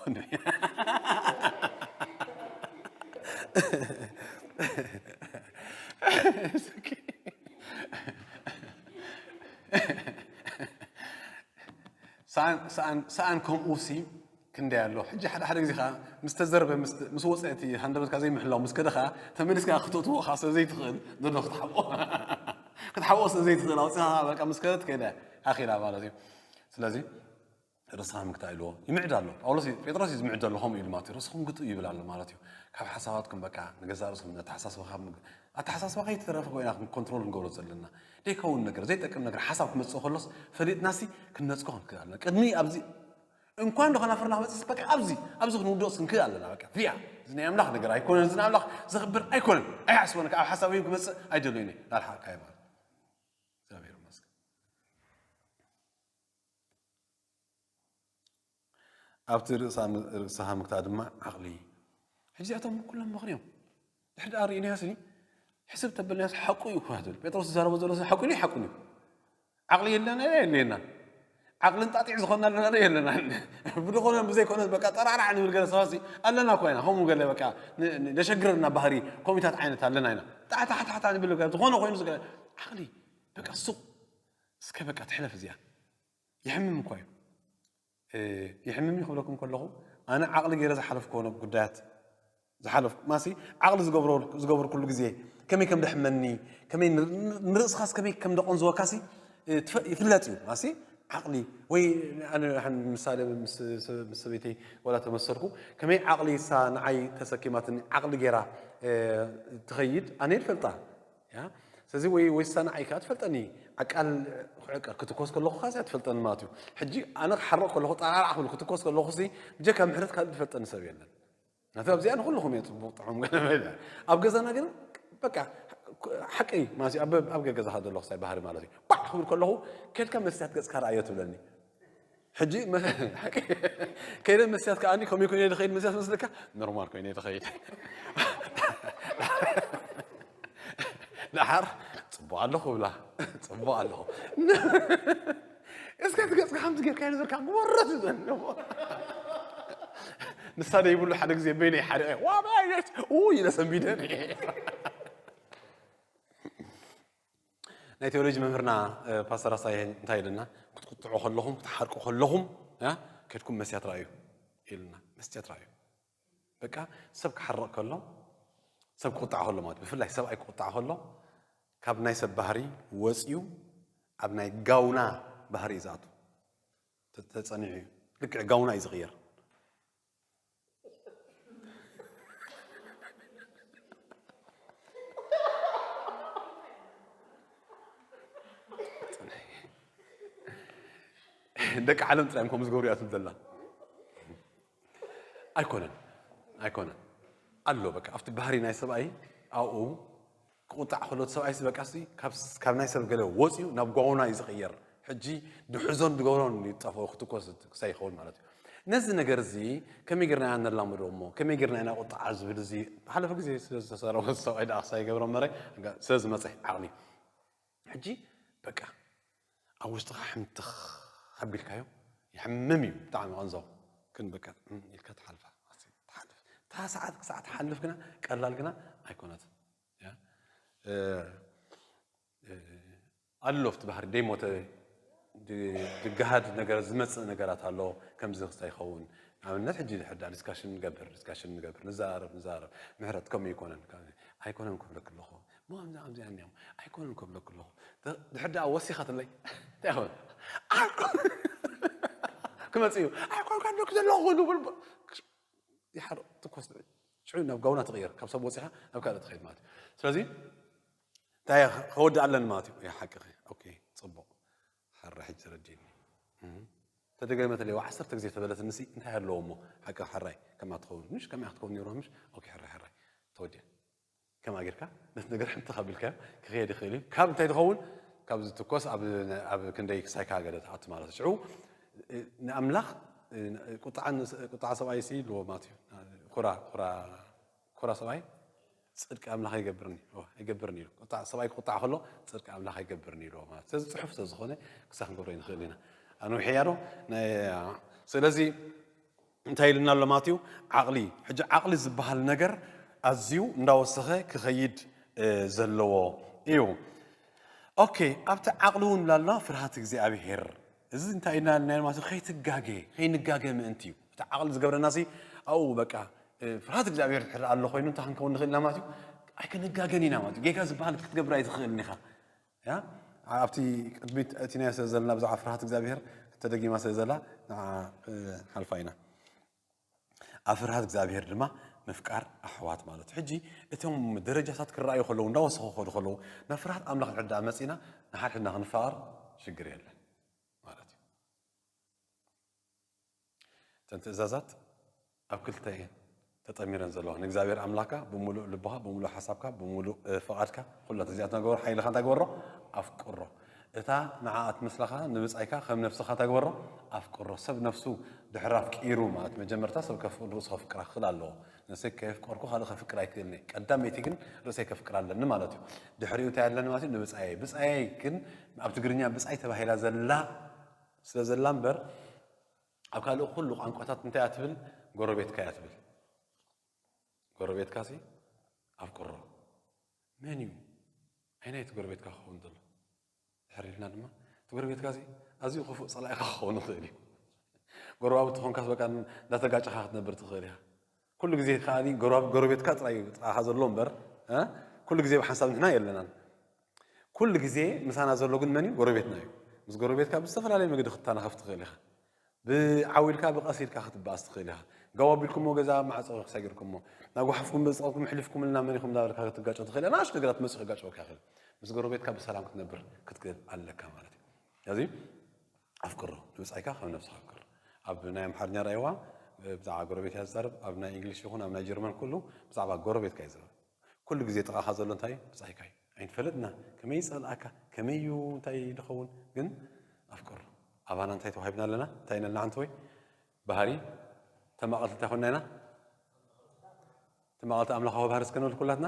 It's okay። ሰኣን፣ ሰኣን፣ ሰኣን ከምኡ ሲ ክንደይ ኣሎ። ሕጂ ሓደ፣ ሓደ ግዜ ኸዓ ምስ ተዘርበ፣ ምስ፣ ምስ ወፀ እቲ ሃንደበትካ ዘይምሕላው ምስ ከደ ኸዓ ተመሊስካ ክትእትዎ ኸዓ ስለ ዘይትኽእል ዘሎ ክትሓብኦ፣ ክትሓብኦ ስለ ዘይትኽእል ኣውፂኻ በቃ ምስ ከደት ከይደ ሃኺላ ማለት እዩ። ስለዚ ርእስኻ ምግታእ ኢልዎ ይምዕድ ኣሎ። ጳውሎስ እዩ፣ ጴጥሮስ እዩ ዝምዕድ ዘሎ ከምኡ ኢሉ ማለት እዩ። ርእስኹም ግትኡ ይብል ኣሎ ማለት እዩ። ካብ ሓሳባትኩም በቃ ንገዛእ ርእስኹም ነተሓሳስባኻ ምግ-፣ ኣተሓሳስባ ከይተረፈ ኮይና ኮንትሮል ክንገብሮ ዘለና። ዘይከውን ነገር፣ ዘይጠቅም ነገር ሓሳብ ክመጽእ ከሎስ ፈሊጥናሲ ክንነጽጎ ክንክእል ኣለና። ቅድሚ ኣብዚ እንኳን ዶ ከናፍርና ክመጽእስ በቃ ኣብዚ፣ ኣብዚ ክንውድኦስ ክንክእል ኣለና። በቃ እዚኣ፣ እዚ ናይ ኣምላኽ ነገር ኣይኮነን፣ እዚ ናይ ኣምላኽ ዘኽብር ኣይኮነን። ኣይሓስቦን፣ ካብ ሓሳበይ ክመጽእ ኣይደለዩን እየ። ላልሓቅካ እየ ማለት። እግዚኣብሔር ይመስገን። ኣብቲ ርእሳ-፣ ርእስኻ ምግታእ ድማ ዓቕሊ። ሕጂ እዚኣቶም ኩሎም ምኽሪ እዮም። ድሕሪ ደኣ ርኢናዮ ስኒ፣ ሕስብ ተበልናዮስ ሓቁ እዩ እኮ ትብል። ጴጥሮስ ዝዛረቦ ዘሎ ስኒ ሓቁ እዩ፣ ሓቁ እዩ። ዓቕሊ የለና፣ የለና። ዓቕሊ እንጣጢዕ ዝኾንና ኣለና፣ የለና። ብዝኾነ ብዘይኮነ በቃ ጠራዕራዕ ንብል ገለ ሰባት ሲ ኣለና እኮ ኢና። ከምኡ ገለ በቃ ን-፣ ን-፣ ነሸግረና ባህሪ ኮሚታት ዓይነት ኣለና ኢና። ታሕታ፣ ታሕታ፣ ታሕታ ንብል ገለ ዝኾነ ኮይኑ ዝገ-፣ ዓቕሊ በቃ ሱቕ። እስከ በቃ ትሕለፍ እዚኣ። ይሕምም እኳ እዩ። እ፣ ይሕምም እዩ ክብለኩም ከለኹ፣ ኣነ ዓቕሊ ገይረ ዝሓለፍክዎ ጉዳያት፣ ዝሓለፍኩ፣ ማሲ ዓቕሊ ዝገብሮ-፣ ዝገብርኩሉ ግዜ፣ ከመይ ከም ደሕመኒ፣ ከመይ ን-፣ ን-፣ ንርእስኻስ ከመይ ከም ደቐንዝወካሲ፣ እ፣ ትፈ-፣ ይፍለጥ እዩ። ማሲ ዓቕሊ፣ ወይ ኣነ ሓን ምሳሌ ምስ፣ ምስ ሰበይተይ ዋላ ተመሰልኩ፣ ከመይ ዓቕሊ እሳ ንዓይ ተሰኪማትኒ፣ ዓቕሊ ገይራ፣ እ፣ ትኸይድ፣ ኣነ ይፈልጣ። ያ? ስለዚ ወይ፣ ወይ ሳና ዓይካ ትፈልጠኒ፣ ዓቃል ክዕቀ-፣ ክትኮስ ከለኹ ኻስ እያ ትፈልጠኒ ማለት እዩ። ሕጂ ኣነ ክሓርቕ ከለኹ፣ ጠራራዕ ክብል ክትኮስ ከለኹ ሲ፣ ብጀካ ምሕረት ካልእ ትፈልጠኒ ሰብ የለን። ናቱ ኣብዚኣ ንኹልኹም እየ ጽቡቕ ጥዑም ገለ መለ። ኣብ ገዛና ግን በቃ ሓቂ ማለት እዩ። ኣብ፣ ኣብ ገገዛኻ ዘለኹ ሳይ ባህሪ ማለት እዩ። ባዕ ክብል ከለኹ፣ ከድካ መስትያት ገጽካ ረኣዮ ትብለኒ። ሕጂ መ-፣ ሓቂ ከይደ መስትያት ከኣኒ ከመይ ኮይነ ዝኸይድ መስትያት መስለካ? ኖርማል ኮይነ ዝኸይድ። ደሓር ጽቡቕ ኣለኹ ብላ፣ ጽቡቕ ኣለኹ። እስከ እቲ ገጽካ ከምዚ ጌርካ ኢሉ ዘካ ግበረት እዩ ዘሎ። ንሳ ደይብሉ ሓደ ግዜ በይነይ ሓደ ዋባየት ኡ ኢለ ሰንቢደ። ናይ ቴዎሎጂ መምህርና ፓስተር ኣሳየ እንታይ ኢልና ክትቁጥዑ ከለኹም ክትሓርቁ ከለኹም ከድኩም መስያት ራእዩ ኢልና መስያት ራእዩ። በቃ ሰብ ክሓርቕ ከሎ ሰብ ክቁጣዕ ከሎ ማለት ብፍላይ ሰብኣይ ክቁጣዕ ከሎ ካብ ናይ ሰብ ባህሪ ወፅዩ ኣብ ናይ ጋውና ባህሪ እዩ ዝኣቱ። ተፀኒዑ እዩ። ልክዕ ጋውና እዩ ዝቕየር። ደቂ ዓለም ጥራይ እዮም ከምኡ ዝገብሩ እያ ትብል ዘላ። ኣይኮነን ኣይኮነን ኣሎ በቃ ኣብቲ ባህሪ ናይ ሰብኣይ ኣብኡ ክቁጣዕ ከሎ እቲ ሰብኣይ በቃ ካብ ናይ ሰብ ገለ ወፅዩ ናብ ጓውና እዩ ዝቕየር። ሕጂ ድሕዞን ድገብሮን ይጠፍኦ ክትኮስ ክሳይ ይኸውን ማለት እዩ። ነዚ ነገር እዚ ከመይ ጌርና ኢና ነላምዶ እሞ ከመይ ጌርና ኢና ቁጣዓ ዝብል እዚ ብሓለፈ ግዜ ስለዝተሰረወ ሰብኣይ ደኣ ክሳይ ገብረ መራይ ስለዝመፀ ዓቕሊ ሕጂ በቃ ኣብ ውሽጥኻ ሕምትኽ ኣቢልካዮ ይሕምም እዩ ብጣዕሚ ቀንዞ ግን በቃ ኢልካ ትሓልፋ ትሓልፍ እታ ሰዓት ክሳዕ ትሓልፍ ግና ቀላል ግና ኣይኮነትን ኣሎ ኣብቲ ባህሪ ደይሞተ ድገሃድ ነገር ዝመፅእ ነገራት ኣሎ ከምዚ ክስታይ ይኸውን ኣብነት ሕጂ ድሕዳ ዲስካሽን ንገብር ዲስካሽን ንገብር ንዛረብ ንዛረብ ምሕረት ከምኡ ይኮነን ኣይኮነን ክብለክ ኣለኹ ሞ ከምዚ ከምዚኣ እኒኦም ኣይኮነን ክብለክ ኣለኹ ድሕዳ ወሲኻትለይ እንታይ ይኸውን ክመፅእ እዩ ኣይኮንካ ኣለኩ ዘለኹ ንብል ይሓር ትኮስ ሽዑ ናብ ጋውና ትቕየር ካብ ሰብ ወፂኻ ናብ ካልእ ትኸይድ ማለት እዩ ስለዚ እንታይ ከወድእ ኣለኒ ማለት እዩ ሓቂ ፅቡቕ ሓራ ሕጂ ተረዲኒ ተደገመት ለዋ ዓሰርተ ግዜ ተበለት ንሲ እንታይ ኣለዎ እሞ ሓቂ ሓራይ ከማ ትኸውን ምሽ ከማ ክትከውን ነይሮ ምሽ ኦኬ ሕራይ ሕራይ ተወዲያ ከማ ጌርካ ነቲ ነገር ሕንቲ ከቢልካ ክኸየድ ይኽእል እዩ ካብ እንታይ ትኸውን ካብ ዝትኮስ ኣብ ክንደይ ክሳይካ ገለ ትኣቱ ማለት ሽዑ ንኣምላኽ ቁጣዓ ሰብኣይ ሲ ኣለዎ ማለት እዩ ኩራ ኩራ ኩራ ሰብኣይ ጽድቂ ኣምላኽ ኣይገብርን እዩ ኣይገብርን እዩ ቁጣ ሰብኣይ ክቁጣዕ ከሎ ጽድቂ ኣምላኽ ኣይገብርን እዩ ማለት ስለዚ ጽሑፍ ስለ ዝኾነ ክሳብ ክንገብሮ ንኽእል ኢና ኣነ ውሕያዶ ስለዚ እንታይ ኢልና ኣሎ ማለት እዩ ዓቕሊ ሕጂ ዓቕሊ ዝበሃል ነገር ኣዝዩ እንዳወሰኸ ክኸይድ ዘለዎ እዩ ኦኬ ኣብቲ ዓቕሊ እውን ላሎ ፍርሃት እግዚኣብሄር እዚ እንታይ ኢልና ናይ ማለት ከይትጋገ ከይንጋገ ምእንቲ እዩ እቲ ዓቕሊ ዝገብረና ሲ ኣብኡ በቃ ፍርሃት እግዚኣብሔር ድሕር ኣሎ ኮይኑ እንታይ ክንከውን ንኽእል ኢና ማለት እዩ ኣይክንጋገን ኢና ማለት እዩ ጌጋ ዝበሃል ክትገብር ኣይትኽእልን ኢኻ ኣብቲ ቅድሚት እቲናዮ ስለ ዘለና ብዛዕባ ፍርሃት እግዚኣብሔር ተደጊማ ስለ ዘላ ንዓ ሓልፋ ኢና ኣብ ፍርሃት እግዚኣብሔር ድማ ምፍቃር ኣሕዋት ማለት እዩ ሕጂ እቶም ደረጃታት ክረኣዩ ከለዉ እንዳወሰኹ ከዱ ከለዉ ናብ ፍርሃት ኣምላኽ ድሕር ደኣ መፂና ንሓድሕድና ክንፋቐር ሽግር የለን ማለት እዩ እተን ትእዛዛት ኣብ ክልተ እየን ተጠሚረን ዘለዋ ንእግዚኣብሔር ኣምላካ ብምሉእ ልብኻ ብምሉእ ሓሳብካ ብምሉእ ፍቓድካ ኩላ ተዚኣ ትነገበሮ ሓይልኻ እንታይ ገበሮ ኣፍቅሮ እታ ንዓኣ ትመስለኻ ንብጻይካ ከም ነፍስኻ እንታይ ገበሮ ኣፍቅሮ ሰብ ነፍሱ ድሕር ኣፍቂሩ ማለት መጀመርታ ሰብ ከፍቅር ርእሱ ከፍቅራ ክኽእል ኣለዎ ነሰይ ከየፍቀርኩ ካልእ ከፍቅር ኣይክእልኒ ቀዳመይቲ ግን ርእሰይ ከፍቅር ኣለኒ ማለት እዩ ድሕሪኡ እንታይ ኣለኒ ማለት እዩ ንብጻየይ ብጻየይ ግን ኣብ ትግርኛ ብጻይ ተባሂላ ዘላ ስለ ዘላ እምበር ኣብ ካልእ ኩሉ ቋንቋታት እንታይ እያ ትብል ጎረቤትካ እያ ትብል ጎረቤትካ ሲ ኣፍቅሮ መን እዩ ኣይናይ እቲ ጎረቤትካ ክኸውን ዘሎ ድሕር ኢልና ድማ እቲ ጎረቤትካ ሲ ኣዝዩ ክፉእ ጸላኢኻ ክኸውን ይኽእል እዩ ጎረባብቲ ኾንካስ በቃ እንዳተጋጨኻ ክትነብር ትኽእል ኢኻ ኩሉ ግዜ ከዓ ጎረባብ ጎረቤትካ ጥራይ ጥቃኻ ዘሎ እምበር ኩሉ ግዜ ብሓንሳብ ንሕና የለናን ኩሉ ግዜ ምሳና ዘሎ ግን መን እዩ ጎረቤትና እዩ ምስ ጎረቤትካ ብዝተፈላለየ መገዲ ክትተናኸፍ ትኽእል ኢኻ ብዓው ኢልካ ብቐስ ኢልካ ክትበኣስ ትኽእል ኢኻ ጋው ኣቢልኩሞ ገዛ ማዕፀ ክሳጊርኩሞ ናብ ጓሓፍኩም በዝፀቕኩም ሕሊፍኩምልና መን ኢኹም እንዳበልካ ክትጋጨው ትኽእል ኢኻ ናሽ ነገራት መፅኡ ክጋጨወካ ይኽእል ምስ ጎረቤትካ ብሰላም ክትነብር ክትክእል ኣለካ ማለት እዩ ስለዚ ኣፍቅሮ ንብፃይካ ከም ነብስኻ ኣፍቅር ኣብ ናይ ኣምሓርኛ ራእይዋ ብዛዕባ ጎረቤት እያ ዝዛረብ ኣብ ናይ እንግሊሽ ይኹን ኣብ ናይ ጀርመን ኩሉ ብዛዕባ ጎረቤትካ እዩ ዝዛረብ ኩሉ ግዜ ጥቓኻ ዘሎ እንታይ ብፃይካ እዩ ኣይንፈልጥና ከመይ ይፀልኣካ ከመይ እዩ እንታይ ዝኸውን ግን ኣፍቅሮ ኣባና እንታይ ተዋሂብና ኣለና እንታይ ነልና ሓንቲ ወይ ባህሪ ተማቐልቲ እንታይ ኮንና ኢና ተማቐልቲ ኣምላኻዊ ባህሪ እስከ ንብል ኩላትና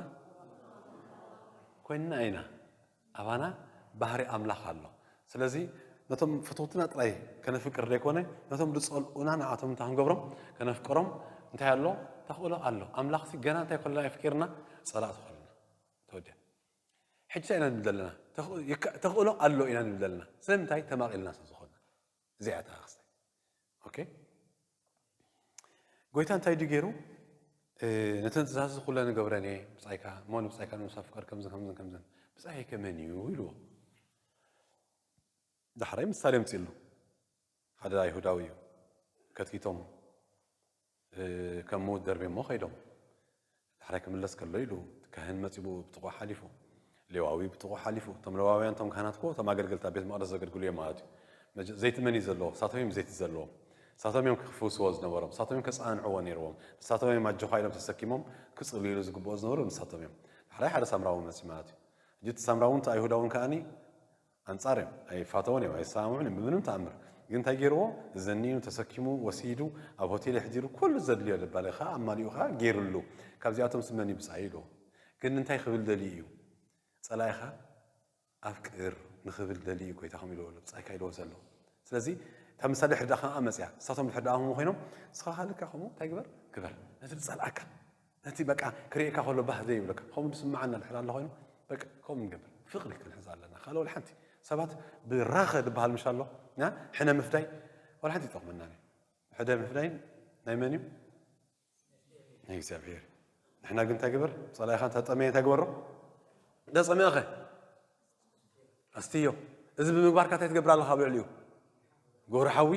ኮይንና ኢና ኣባና ባህሪ ኣምላኽ ኣሎ ስለዚ ነቶም ፈተውትና ጥራይ ከነፍቅር ዘይኮነ፣ ነቶም ዝጸልኡና ንኣቶም እንታይ ክንገብሮም? ከነፍቅሮም። እንታይ ኣሎ? ተኽእሎ ኣሎ። ኣምላኽሲ ገና እንታይ ከሎ ኣፍቂርና? ጸላእቲ ከሎና። ተወዲኣ። ሕጂ እንታይ ኢና ንብል ዘለና? ተኽ-፣ ይካ-፣ ተኽእሎ ኣሎ ኢና ንብል ዘለና። ስለምንታይ? ተማቒልና ስለ ዝኾንና። እዚኣ እያ እታ ክስታይ። ኦኬ? ጎይታ እንታይ ድዩ ገይሩ? እ፣ ነተን ትእዛዝ ኩለን እገብረን እየ፣ ብጻይካ፣ እሞ ንብጻይካ ንነብስኻ ፍቐር፣ ከምዝን ከምዝን ከምዝን። ብጻየይ ከ መን እዩ? ኢልዎ። ዳሕራይ ምሳሌ ኣምጺእሉ። ሓደ ኣይሁዳዊ እዩ። ከትኪቶም፣ እ፣ ከም ምዉት ደርብዮሞ ከይዶም። ዳሕራይ ክምለስ ከሎ ኢሉ፣ እቲ ካህን መጺኡ ብጥቕኡ ሓሊፉ። ሌዋዊ ብጥቕኡ ሓሊፉ። እቶም ሌዋውያን፣ እቶም ካህናት እኮ፣ እቶም ኣገልገልቲ ኣብ ቤት መቕደስ ዘገልግሉ እዮም ማለት እዩ። መጀ-፣ ዘይቲ መን እዩ ዘለዎ? ንሳቶም እዮም ዘይቲ ዘለዎም። ንሳቶም እዮም ክፍውስዎ ዝነበሮም። ንሳቶም እዮም ከጸናንዕዎ ነይርዎም። ንሳቶም እዮም ኣጆኻ ኢሎም ተሰኪሞም ክጽልዩሉ ዝግብኦ ዝነበሩ ንሳቶም እዮም። ዳሕራይ ሓደ ሳምራዊ መጺኡ ማለት እዩ። ሕጂ እቲ ሳምራውን እቲ ኣይሁዳውን ከኣኒ ኣንጻር እዮም። ኣይፋተውን እዮም፣ ኣይሰማምዑን እዮም ብምንም ተኣምር። ግን እንታይ ገይርዎ? ዘኒኑ፣ ተሰኪሙ፣ ወሲዱ፣ ኣብ ሆቴል ኣሕዲሩ፣ ኩሉ ዘድልዮ ደባለ ኸኣ ኣማሊኡ ኸኣ ገይሩሉ። ካብዚኣቶም ስመኒ ብጻይ ኢልዎ። ግን እንታይ ክብል ደልዩ እዩ? ጸላኢኻ ኣፍቅር ንኽብል ደልዩ እዩ ጎይታ ከምኡ ኢልዎ ኣሎ። ብጻይካ ኢልዎ ዘሎ። ስለዚ እታ ምሳሌ ድሕሪ ደኣ ከኣ መጽያ። ንሳቶም ድሕሪ ደኣ ከምኡ ኮይኖም፣ ንስኻ ኸኣ ልክዕ ከምኡ እንታይ ግበር? ግበር። ነቲ ዝጸልኣካ። ነቲ በቃ ክርእየካ ከሎ ባህ ዘይብለካ፣ ከምኡ ዝስምዓና ድሕር ኣሎ ኮይኑ፣ በቃ ከምኡ ንገብር። ፍቕሪ ክንሕዝ ኣለና። ካልእ ወላ ሓንቲ። ሰባት ብራኸ ዝበሃል ምሽ ኣሎ፣ ና? ሕነ ምፍዳይ፣ ወላ ሓንቲ ይጠቕመና እዩ። ሕደ ምፍዳይ ናይ መን እዩ? ናይ እግዚኣብሔር። ንሕና ግን እንታይ ግበር? ጸላኢኻ እንተ ጠመየ እንታይ ግበሮ? እንተ ጸመየኸ? ኣስትዮ። እዚ ብምግባርካ እንታይ ትገብር ኣለኻ ኣብ ልዕሊኡ? ጎረ ሓዊ?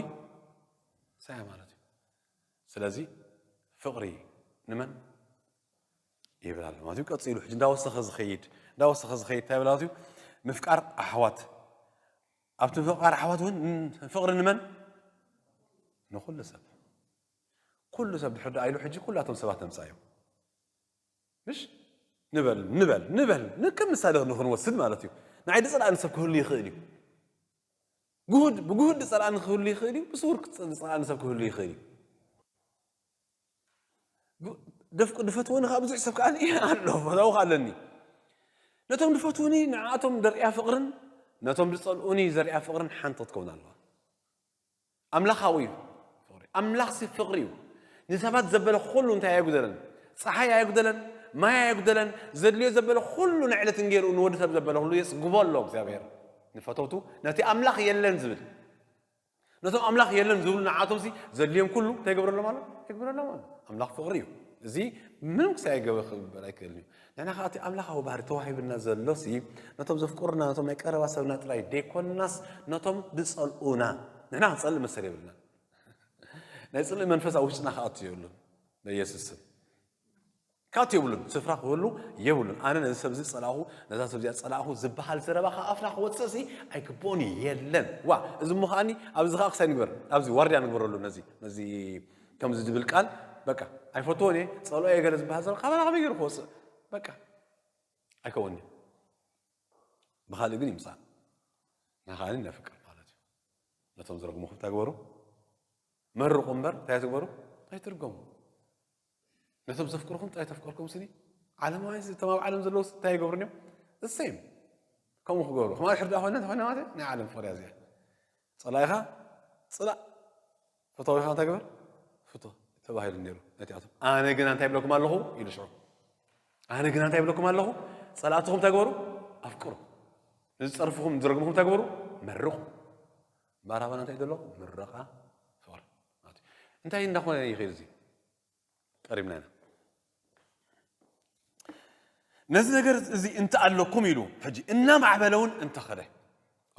ሳያ ማለት እዩ። ስለዚ ፍቕሪ ንመን? ይብል ኣሎ ማለት እዩ። ቀጺሉ ሕጂ እንዳወሰኸ ዝኸይድ፣ እንዳወሰኸ ዝኸይድ እንታይ ይብል ማለት እዩ? ምፍቃር ኣሕዋት። ኣብቲ ምፍቃር ኣሕዋት እውን ን-፣ ፍቕሪ ንመን? ንኹሉ ሰብ። ኩሉ ሰብ ድሕር ደኣ ኢሉ ሕጂ ኩላቶም ሰባት ነምጻዮም። ምሽ? ንበል፣ ንበል፣ ንበል። ንከም ምሳሌ ንኽንወስድ ማለት እዩ። ንዓይ ዝጸላእኒ ሰብ ክህሉ ይኽእል እዩ። ግሁድ፣ ብግሁድ ዝጸላእኒ ክህሉ ይኽእል እዩ፣ ብስውር ክጸ-፣ ዝጸላእኒ ሰብ ክህሉ ይኽእል እዩ። ብ-፣ ደፍቅ-፣ ድፈትወኒ ከኣ ብዙሕ ሰብ ከኣ ኣሎ፣ ፈታዊ ከኣ ኣለኒ። ነቶም ድፈትውኒ ንዓቶም ደርእያ ፍቕርን፣ ነቶም ዝጸልኡኒ ዘርእያ ፍቕርን ሓንቲ ክትከውን ኣለዋ። ኣምላኻዊ እዩ ፍቕሪ። ኣምላኽሲ ፍቕሪ እዩ። ንሰባት ዘበለ ኩሉ እንታይ ኣየጉደለን? ጸሓይ ኣየጉደለን፣ ማይ ኣየጉደለን፣ ዘድልዮ ዘበለ ኩሉ ንዕለትን ገይሩ ንወዲ ሰብ ዘበለ ኩሉ የጽግቦ ኣሎ እግዚኣብሔር። ንፈተውቱ ነቲ ኣምላኽ የለን ዝብል። ነቶም ኣምላኽ የለን ዝብሉ ንዓቶምሲ ዘድልዮም ኩሉ እንታይ ይገብረሎም ኣሎ? ይግበረሎም ኣሎ። ኣምላኽ ፍቕሪ እዩ። እዚ ምንም ክሳይ ኣይገበ ክግበር ኣይክእልን እዩ። ንሕና ከዓ እቲ ኣምላኻዊ ባህሪ ተዋሂብና ዘሎሲ ነቶም ዘፍቅሩና፣ ነቶም ናይ ቀረባ ሰብና ጥራይ ደይኮንናስ ነቶም ዝጸልኡና። ንሕና ክንጸልእ መሰል የብልና። ናይ ጽልኢ መንፈስ ኣብ ውሽጥና ክኣቱ የብሉን። በኢየሱስ ስም። ካት የብሉን፣ ስፍራ ክህሉ የብሉን። ኣነ ነዚ ሰብ እዚ ጸላእኹ፣ ነዛ ሰብ እዚኣ ጸላእኹ ዝበሃል ዘረባ ካብ ኣፍና ክወጽእሲ ኣይግብኦን እዩ፣ የለን። ዋ፣ እዚ እሞ ከኣኒ ኣብዚ ከኣ ክሳይ ንግበር፣ ኣብዚ ዋርድያ ንግበረሉ ነዚ፣ ነዚ ከምዚ ዝብል ቃል፣ በቃ፣ ኣይፈትዎን እየ፣ ጸልኦ እየ ገለ ዝበሃል ዘረባ ካባና ከመይ ገይሩ ክወጽእ? በቃ፣ ኣይከውንን እዩ። ብኻልእ ግን ይምጻእ። ንኻልእ ነፍቅር ማለት እዩ። ነቶም ዝረግሙኹም እንታይ ግበሩ? መርቑ እምበር እንታይ ትግበሩ? ኣይትርገሙ። ነቶም ዘፍቅሩኹም ጥራይ ተፍቀርኩም ስኒ፣ ዓለማውያን እቶም ኣብ ዓለም ዘለዉ እንታይ ይገብሩ እዮም? The same። ከምኡ ክገብሩ። ከማን ሕርዳ ኮይና እንተኾይና ማለት እዩ፣ ናይ ዓለም ፍቕሪ እያ እዚኣ። ጸላኢኻ ጽላእ፣ ፈታዊኻ እንታይ ግበር? ፍቶ ተባሂሉ ነይሩ። ነቲኣቶም፣ ኣነ ግና እንታይ ይብለኩም ኣለኹ? ኢሉ ሽዑ። ኣነ ግና እንታይ ይብለኩም ኣለኹ? ጸላእትኹም እንታይ ግበሩ? ኣፍቅሩ። ንዝጸርፍኹም፣ ንዝረግምኹም እንታይ ግበሩ? መርቑ። እምበኣር ኣባና እንታይ ዘሎ? ምረቓ ፍቕሪ ማለት እዩ። እንታይ እንዳኾነ ይኸይድ እዚ? ቀሪብና ኢና። ነዚ ነገር እዚ እንተ ኣለኩም ኢሉ፣ ሕጂ እናማዕበለ እውን እንተኸደ።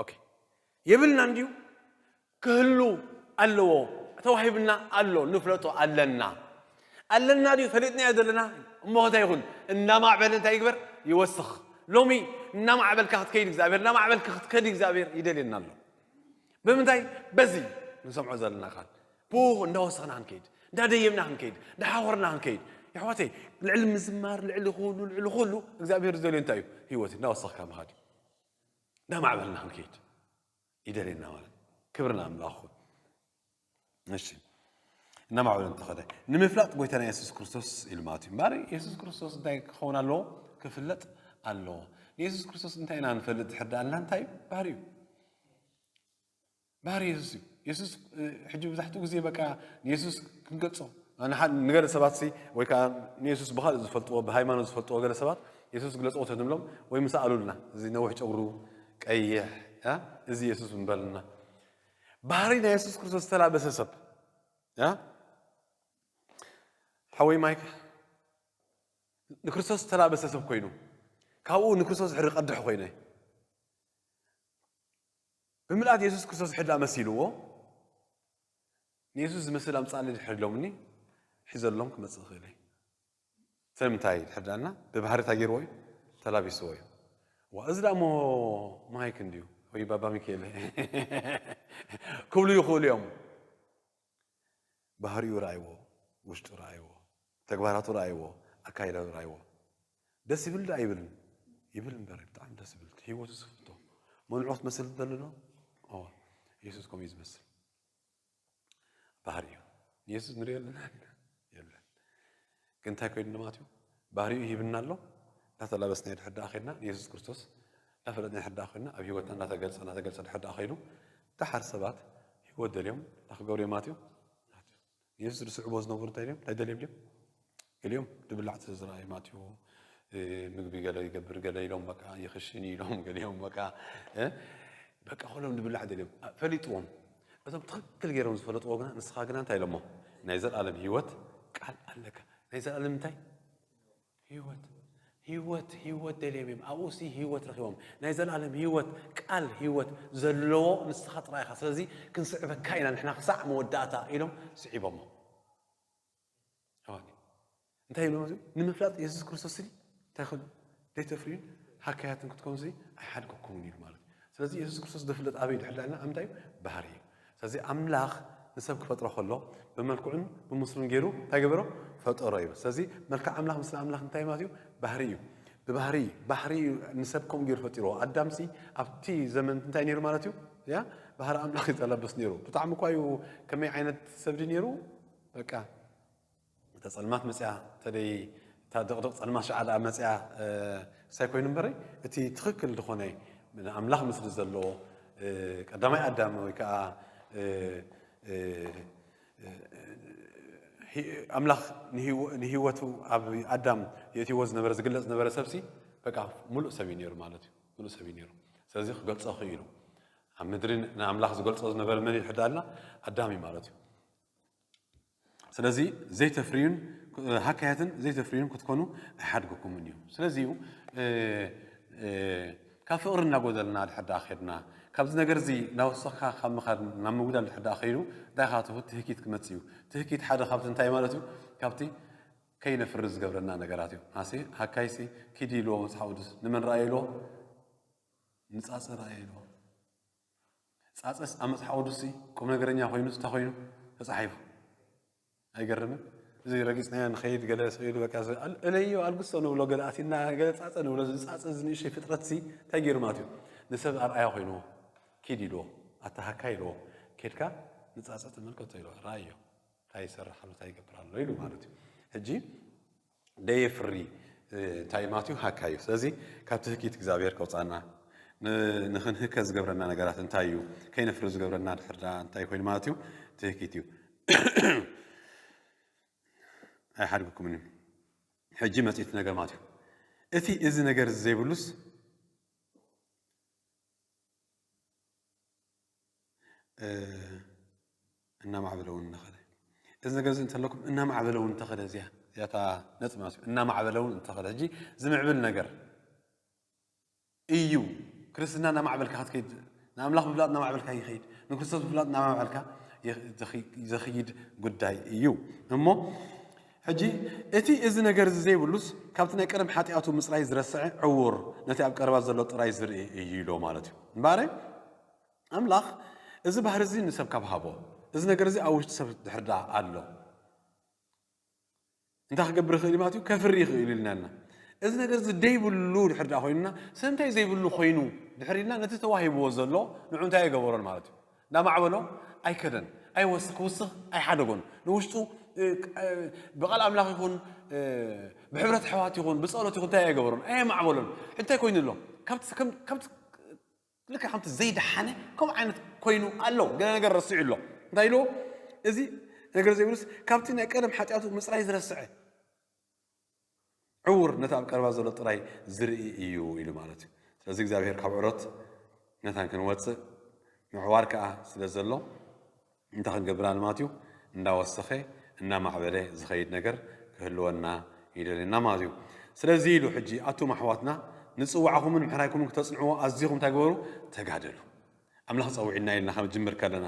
ኦኬ። የብልናን ድዩ? ክህሉ ኣለዎ። ተዋሂብና ኣሎ፣ ንፍለጦ ኣለና። ኣለና ድዩ? ፈሊጥናዮ ዘለና? እሞ እንታይ ይኹን? እናማዕበለ እንታይ ይግበር? ይወስኽ። ሎሚ እናማዕበልካ ክትከይድ እግዚኣብሔር፣ እናማዕበልካ ክትከድ እግዚኣብሔር ይደልየና ኣሎ። ብምንታይ? በዚ ንሰምዖ ዘለና ቃል። ብኡ እንዳወሰኽና ክንከይድ፣ እንዳደየብና ክንከይድ፣ እንዳሓኾርና ክንከይድ። የሕዋተይ፣ ልዕሊ ምዝማር፣ ልዕሊ ኩሉ፣ ልዕሊ ኩሉ እግዚኣብሔር ዝደልዮ እንታይ እዩ? ህይወት እዩ። እንዳወሰኽካ ምኻድ እዩ። እንዳማዕበልና ክንከይድ ይደልየና ማለት። ክብሪ ንኣምላኽ ይኹን። እሺ። እናማዕበለ እንተኸደ፣ ንምፍላጥ ጎይታና የሱስ ክርስቶስ ኢሉ ማለት እዩ። እምበኣር የሱስ ክርስቶስ እንታይ ክኸውን ኣለዎ? ክፍለጥ ኣለዎ። ንየሱስ ክርስቶስ እንታይ ኢና ንፈልጥ ድሕር ደኣልና እንታይ እዩ? ባህሪ እዩ። ባህሪ የሱስ እዩ። የሱስ ሕጂ ብዛሕትኡ ግዜ በቃ ንየሱስ ክንገልጾ ንገለ ሰባት ሲ ወይ ከዓ ንየሱስ ብካልእ ዝፈልጥዎ ብሃይማኖት ዝፈልጥዎ ገለ ሰባት የሱስ ግለፅዎ ተንብሎም ወይ ምስ ኣሉልና እዚ ነዊሕ ጨጉሩ ቀይሕ እዚ የሱስ ምበልና። ባህሪ ናይ የሱስ ክርስቶስ ዝተላበሰ ሰብ ሓወይ ማይክ ንክርስቶስ ዝተላበሰ ሰብ ኮይኑ ካብኡ ንክርስቶስ ድሕሪ ቀድሕ ኮይነ ብምልኣት የሱስ ክርስቶስ ድሕር ደኣ መሲልዎ ንየሱስ ዝመስል ኣምፃእኒ ድሕር ኢሎምኒ ሒዘሎም ክመፅእ ክእል እየ። ስለምንታይ ድሕር ደኣና ብባህሪ እንታይ ገይርዎ እዩ? ተላቢስዎ እዩ። ዋ እዚ ደኣ እሞ ማይክ እንድዩ ወይ ባባ ሚካኤል ክብሉ ይኽእሉ እዮም። ባህሪኡ ረኣይዎ፣ ውሽጡ ረኣይዎ፣ ተግባራቱ ረኣይዎ፣ ኣካይዳኡ ረኣይዎ። ደስ ይብል ዶ ኣይብልን? ይብል እምበር ብጣዕሚ ደስ ይብል። ህይወቱ ዝፍቶ መንዑ ክትመስል ትደሊ ዶ? እወ የሱስ ከምኡ እዩ ዝመስል። ባህሪ እዩ። ንየሱስ ንሪኦ ኣለና ዲና? የለን። ግን እንታይ ኮይኑ ማለት እዩ? ባህሪኡ ይህብና ኣሎ። እንዳተላበስና ድሕር ደኣ ኸድና ንየሱስ ክርስቶስ እንዳፈለጥና ድሕር ደኣ ኸድና ኣብ ህይወትና እንዳተገልፀ እንዳተገልፀ ድሕር ደኣ ኸይዱ ደሓር ሰባት ህይወት ደልዮም እንታይ ክገብሩ እዮም ማለት እዩ? ንየሱስ ዝስዕብዎ ዝነበሩ እንታይ ድዮም እንታይ ደልዮም ድዮም? ገሊኦም ድብላዕ ዝረኣዩ ማለት እዩ። ምግቢ ገለ ይገብር ገለ ኢሎም በቃ ይኽሽን ኢሎም ገሊኦም በቃ በቃ ኩሎም ድብላዕ ደልዮም ፈሊጥዎም እቶም ትኽክል ገይሮም ዝፈለጥዎ ግና ንስኻ ግና እንታይ ኢሎሞ ናይ ዘለኣለም ህይወት ቃል ኣለካ ናይ ዘለኣለም እንታይ ህይወት ህይወት ህይወት ደልዮም እዮም ኣብኡ ሲ ህይወት ረኪቦም ናይ ዘለኣለም ህይወት ቃል ህይወት ዘለዎ ንስኻ ጥራይኻ ስለዚ ክንስዕበካ ኢና ንሕና ክሳዕ መወዳእታ ኢሎም ስዒቦሞ ኣዋኒ እንታይ ይብሎ ማለት እዩ? ንምፍላጥ የሱስ ክርስቶስ ስሊ እንታይ ክብል ዘይተፍርዩን ሃካያትን ክትኮኑ ስሊ ኣይሓድገኩምን ኢሉ ማለት እዩ። ስለዚ የሱስ ክርስቶስ ዝፍለጥ ኣበይ ድሕር ዳልና ኣብ ምንታይ እዩ? ባህሪ እዩ። ስለዚ ኣምላኽ ንሰብ ክፈጥሮ ከሎ ብመልክዑን ብምስሉን ገይሩ እንታይ ገበሮ? ፈጠሮ እዩ። ስለዚ መልክዕ ኣምላኽ ምስሊ ኣምላኽ እንታይ ማለት እዩ? ባህሪ እዩ። ብባህሪ ባህሪ እዩ ንሰብ ከምኡ ገይሩ ፈጢርዎ። ኣዳምሲ ኣብቲ ዘመን እንታይ ነይሩ ማለት እዩ? ያ ባህሪ ኣምላኽ ይጠለብስ ነይሩ። ብጣዕሚ እኳ እዩ ከመይ ዓይነት ሰብ ድዩ ነይሩ? በቃ እታ ጸልማት መጽያ ተደይ እታ ድቕድቕ ጸልማት ሸዓ ደኣ መጽያ ሳይ ኮይኑ እምበረይ እቲ ትኽክል ዝኾነ ንኣምላኽ ምስሊ ዘለዎ ቀዳማይ ኣዳም ወይ ከዓ ኣምላኽ ንህይወቱ ኣብ ኣዳም የእትዎ ዝነበረ ዝግለጽ ዝነበረ ሰብሲ በቃ ሙሉእ ሰብ እዩ ነይሩ ማለት እዩ። ሙሉእ ሰብ እዩ ነይሩ። ስለዚ ክገልጾ ክኢሉ ኣብ ምድሪ ንኣምላኽ ዝገልጾ ዝነበረ መን እዩ ሕዳልና ኣዳም እዩ ማለት እዩ። ስለዚ ዘይተፍርዩን ሃካያትን ዘይተፍርዩን ክትኮኑ ኣይሓድግኩምን እዩ። ስለዚ እዩ ካብ ፍቕሪ እናጎደልና ድሕር ደኣ ኸድና ካብዚ ነገር እዚ እናወሰኽካ ካብ ምኻድ ናብ ምጉዳል ድሕር ደኣ ኸይዱ እንታይ ኻትኹ ትህኪት ክመጽእ እዩ። ትህኪት ሓደ ካብቲ እንታይ ማለት እዩ? ካብቲ ከይነፍሪ ዝገብረና ነገራት እዩ። ኣሲ ሃካይሲ ኪድ ኢልዎ መጽሓፍ ቅዱስ ንመን ረኣየ ኢልዎ? ንጻጸ ረኣየ ኢልዎ። ጻጸስ ኣብ መጽሓፍ ቅዱስ ቁም ነገረኛ ኮይኑ እንታይ ኮይኑ ተጻሒፉ ኣይገርምን? እዚ ረጊጽናዮ ንኸይድ ገለ ሰው ኢሉ በቃ እለዮ ኣልግሶ ንብሎ ገለ ኣቲና ገለ ጻጸ ንብሎ እዚ ጻጸ እዚ ንእሽተይ ፍጥረት ሲ እንታይ ገይሩ ማለት እዩ ንሰብ ኣርኣያ ኮይንዎ ኪድ ኢልዎ ኣታ ሃካይ ኢልዎ ኬድካ ንጻጸ ተመልከቶ ኢልዎ ረኣዮ እንታይ ይሰርሕ ኣሎ እንታይ ይገብር ኣሎ ኢሉ ማለት እዩ ሕጂ ደየፍሪ እንታይ ማለት እዩ ሃካ እዩ ስለዚ ካብ ትህኪት እግዚኣብሔር ከውፃና ንክንህከ ዝገብረና ነገራት እንታይ እዩ ከይነፍሪ ዝገብረና ድሕር እንታይ ኮይኑ ማለት እዩ ትህኪት እዩ ኣይሓድግኩምን እዩ ሕጂ መፅኢት ነገር ማለት እዩ እቲ እዚ ነገር እዚ ዘይብሉስ እናማዕበለ እውን እናኸደ እዚ ነገር እዚ እንተለኩም እናማዕበለ እውን እንተኸደ እዚያ እዚያታ ነጥብ ማለት እዩ እናማዕበለ እውን እንተኸደ ሕጂ ዝምዕብል ነገር እዩ ክርስትና እናማዕበልካ ክትከይድ ንኣምላኽ ምፍላጥ እናማዕበልካ ይኸይድ ንክርስቶስ ምፍላጥ እናማዕበልካ ዘኽይድ ጉዳይ እዩ እሞ ሕጂ እቲ እዚ ነገር እዚ ዘይብሉስ ካብቲ ናይ ቀደም ሓጢኣቱ ምፅራይ ዝረስዐ ዕውር ነቲ ኣብ ቀረባ ዘሎ ጥራይ ዝርኢ እዩ ኢሎ ማለት እዩ እምበረ ኣምላኽ እዚ ባህሪ እዚ ንሰብ ካብ ሃቦ እዚ ነገር እዚ ኣብ ውሽጢ ሰብ ድሕር ደኣ ኣሎ እንታይ ክገብር ይኽእል ማለት እዩ ከፍሪ ይኽእል ኢልናና እዚ ነገር እዚ ደይብሉ ድሕር ደኣ ኮይኑና ስለምንታይ ዘይብሉ ኮይኑ ድሕር ኢልና ነቲ ተዋሂብዎ ዘሎ ንዑ እንታይ ኣይገበሮን ማለት እዩ እንዳማዕበሎ ኣይከደን ኣይወስ ክውስኽ ኣይሓደጎን ንውሽጡ ብቓል ኣምላኽ ይኹን ብሕብረት ኣሕዋት ይኹን ብጸሎት ይኹን እንታይ ኣይገበሮን ኣየማዕበሎን እንታይ ኮይኑ ኣሎ ካብቲ ልክዕ ከምቲ ዘይደሓነ ከምኡ ዓይነት ኮይኑ ኣሎ። ገለ ነገር ረሲዑ ኣሎ። እንታይ ኢልዎ? እዚ ነገር ዘይብሉስ ካብቲ ናይ ቀደም ሓጢኣቱ ምጽራይ ዝረስዐ ዕውር፣ ነቲ ኣብ ቀረባ ዘሎ ጥራይ ዝርኢ እዩ ኢሉ ማለት እዩ። ስለዚ እግዚኣብሔር ካብ ዕሮት መታን ክንወፅእ ምዕዋር ከዓ ስለ ዘሎ እንታይ ክንገብር ኣለና ማለት እዩ? እንዳወሰኸ እናማዕበለ ዝኸይድ ነገር ክህልወና ይደልየና ማለት እዩ። ስለዚ ኢሉ ሕጂ ኣቱም ኣሕዋትና ንፅዋዕኹምን ምሕራይኩምን ክተፅንዕዎ ኣዚኹም እንታይ ግበሩ? ተጋደሉ። ኣምላኽ ጸዊዕና ኢልና ካብ ጅምር ከለና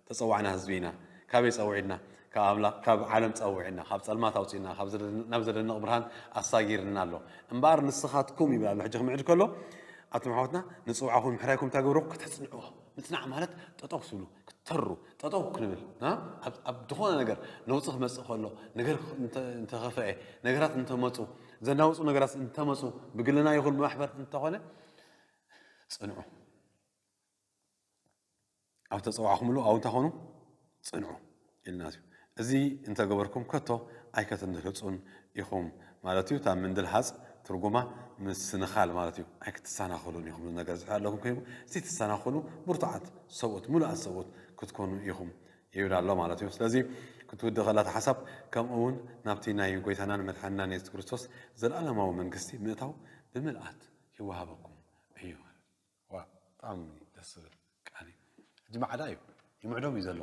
ተጸዋዕና ህዝቢ ኢና። ካበይ ጸዊዕና? ካብ ኣምላኽ፣ ካብ ዓለም ጸዊዕና፣ ካብ ጸልማት ኣውጺእና፣ ካብ ዘደ-፣ ናብ ዘደንቕ ብርሃን ኣሳጊርና ኣሎ። እምበኣር ንስኻትኩም ይብል ኣሎ። ሕጂ ክምዕድ ከሎ፣ ኣቱም ኣሕዋትና ንጽውዓኹም ምሕራይኩም እንታይ ገብሩ? ከተጽንዕዎ። ምጽናዕ ማለት ጠጠው ክትብሉ፣ ክትተሩ፣ ጠጠው ክንብል፣ እ? ኣብ፣ ኣብ ዝኾነ ነገር ነውጺ ክመጽእ ከሎ፣ ነገር እንተ-፣ እንተኸፍአ፣ ነገራት እንተመጹ፣ ዘናውጹ ነገራት እንተመጹ፣ ብግልና ይኹን ብማሕበር እንተኾነ፣ ጽንዑ። ኣብ ተጸዋዕኹምሉ ኣብኡ እንታይ ኾኑ? ጽንዑ ኢልና እዩ። እዚ እንተገበርኩም ከቶ ኣይከተንድህጹን ኢኹም ማለት እዩ። እታ ምንድልሃጽ ትርጉማ ምስንኻል ማለት እዩ። ኣይክትሰናኸሉን ኢኹም። እዚ ነገር ዝሕል ኣለኩም ኮይኑ ዘይትሰናኸሉ ብርቱዓት ሰብኡት፣ ምሉኣት ሰብኡት ክትኮኑ ኢኹም ይብል ኣሎ ማለት እዩ። ስለዚ ክትውድእ ከላ እታ ሓሳብ ከምኡ እውን ናብቲ ናይ ጎይታናን መድሓንናን የሱስ ክርስቶስ ዘለኣለማዊ መንግስቲ ምእታው ብምልኣት ይወሃበኩም እዩ። ዋ፣ ብጣዕሚ ደስ ዝብል ቃል እዩ። ሕጂ ማዕዳ እዩ፣ ይምዕዶም እዩ ዘሎ።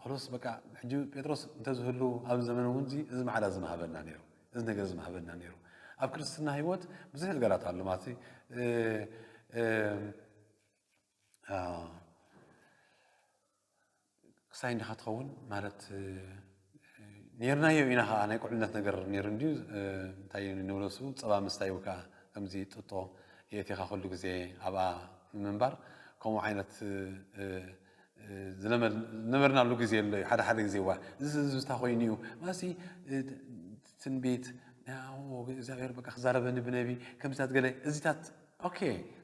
ጳውሎስ በቃ፣ ሕጂ ጴጥሮስ እንተዝህሉ ኣብዚ ዘመን እውን እዚ፣ እዚ ማዕዳ እዚ ምሃበና ነይሩ፣ እዚ ነገር እዚ ምሃበና ነይሩ። ኣብ ክርስትና ህይወት ብዙሕ ነገራት ኣሎ ማለት እዩ። እ፣ እ፣ አ፣ ክሳይ እንዲኻ ትኸውን ማለት፣ እ፣ ኔርናዮ ኢና ኸዓ፣ ናይ ቁዕነት ነገር ኔሩ እንድዩ። እ፣ እንታይ እዩ ንብሎ እሱ፣ ጸባ ምስታይ ወይ ከዓ ከምዚ ጥጦ የእቲኻ ኩሉ ግዜ ኣብኣ ንምንባር፣ ከምኡ ዓይነት፣ እ፣ እ፣ ዝለመድ-፣ ዝነበርናሉ ግዜ ኣሎ እዩ። ሓደ ሓደ ግዜ፣ ዋ፣ እዚ፣ እዚ እንታይ ኮይኑ እዩ? ማሲ፣ እ፣ ትንቢት፣ ያ፣ ኦ፣ እግዚኣብሔር በቃ ክዛረበኒ ብነቢ፣ ከምዚታት ገለ፣ እዚታት፣ ኦኬ፣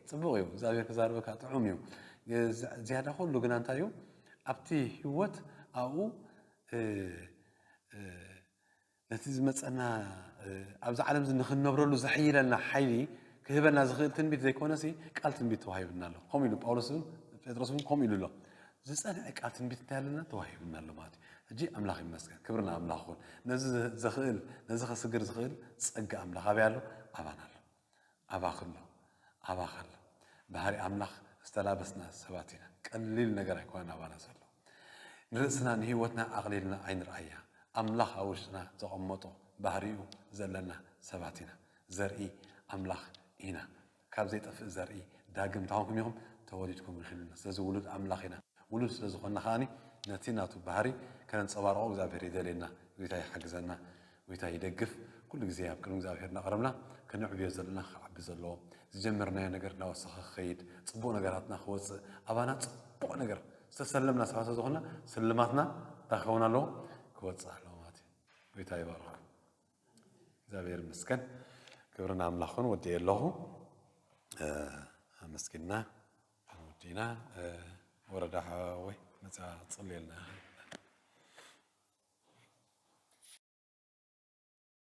ጽቡቕ እዩ። እግዚኣብሔር ክዛረበካ ጥዑም እዩ። ዝ-፣ ዝያዳ ኩሉ ግና እንታይ እዩ? ኣብቲ ህይወት ኣብኡ፣ እ፣ እ፣ ነቲ ዝመጸና፣ እ፣ ኣብዚ ዓለም እዚ ንኽንነብረሉ ዘሕይለና ሓይሊ ክህበና ዝኽእል ትንቢት ዘይኮነሲ፣ ቃል ትንቢት ተዋሂብና ኣሎ። ከምኡ ኢሉ ጳውሎስ እውን፣ ጴጥሮስ እውን ከምኡ ኢሉ ኣሎ። ዝጸንዐ ቃል ትንቢት እንታይ ኣለና? ተዋሂብና ኣሎ ማለት እዩ። ሕጂ ኣምላኽ ይመስገን። ክብሪ ንኣምላኽ ይኹን። ነዚ ዘ-፣ ዘኽእል፣ ነዚ ከስግር ዝኽእል ጸጋ ኣምላኽ ኣበይ ኣሎ? ኣባና ኣሎ። ኣባኺ ኣሎ። ኣባኻ ኣሎ። ባህሪ ኣምላኽ ዝተላበስና ሰባት ኢና። ቀሊል ነገር ኣይኮነን ኣባና ዘሎ። ንርእስና፣ ንህይወትና ኣቕሊልና ኣይንርኣያ። ኣምላኽ ኣብ ውሽጥና ዘቐመጦ ባህሪኡ ዘለና ሰባት ኢና። ዘርኢ ኣምላኽ ኢና። ካብ ዘይጠፍእ ዘርኢ ዳግም እንታይ ኾንኩም ኢኹም? ተወሊድኩም ኢኹም ኢልና። ስለዚ ውሉድ ኣምላኽ ኢና። ውሉድ ስለ ዝኾንና ከኣኒ ነቲ ናቱ ባህሪ ከነንጸባርቖ እግዚኣብሔር ይደልየና። ጎይታ ይሓግዘና። ጎይታ ይደግፍ። ኩሉ ግዜ ኣብ ቅድሚ እግዚኣብሔር እናቐረብና ከነዕብዮ ዘለና ክዓቢ ዘለዎ፣ ዝጀመርናዮ ነገር እናወሰኸ ክኸይድ፣ ጽቡቕ ነገራትና ክወጽእ፣ ኣባና ጽቡቕ ነገር ዝተሰለምና ሰባት ዝኾንና ስልማትና እንታይ ክኸውን ኣለዎ? ክወጽእ ኣለዎ ማለት እዩ። ጎይታ ይባርኽኩም። እግዚኣብሔር ይመስገን። ክብሪ ንኣምላኽ ይኹን። ወዲኤ ኣለኹ። እ፣ ኣመስጊንና ወዲእና። እ፣ ወረዳ ሓወይ መጻ ጽልየልና።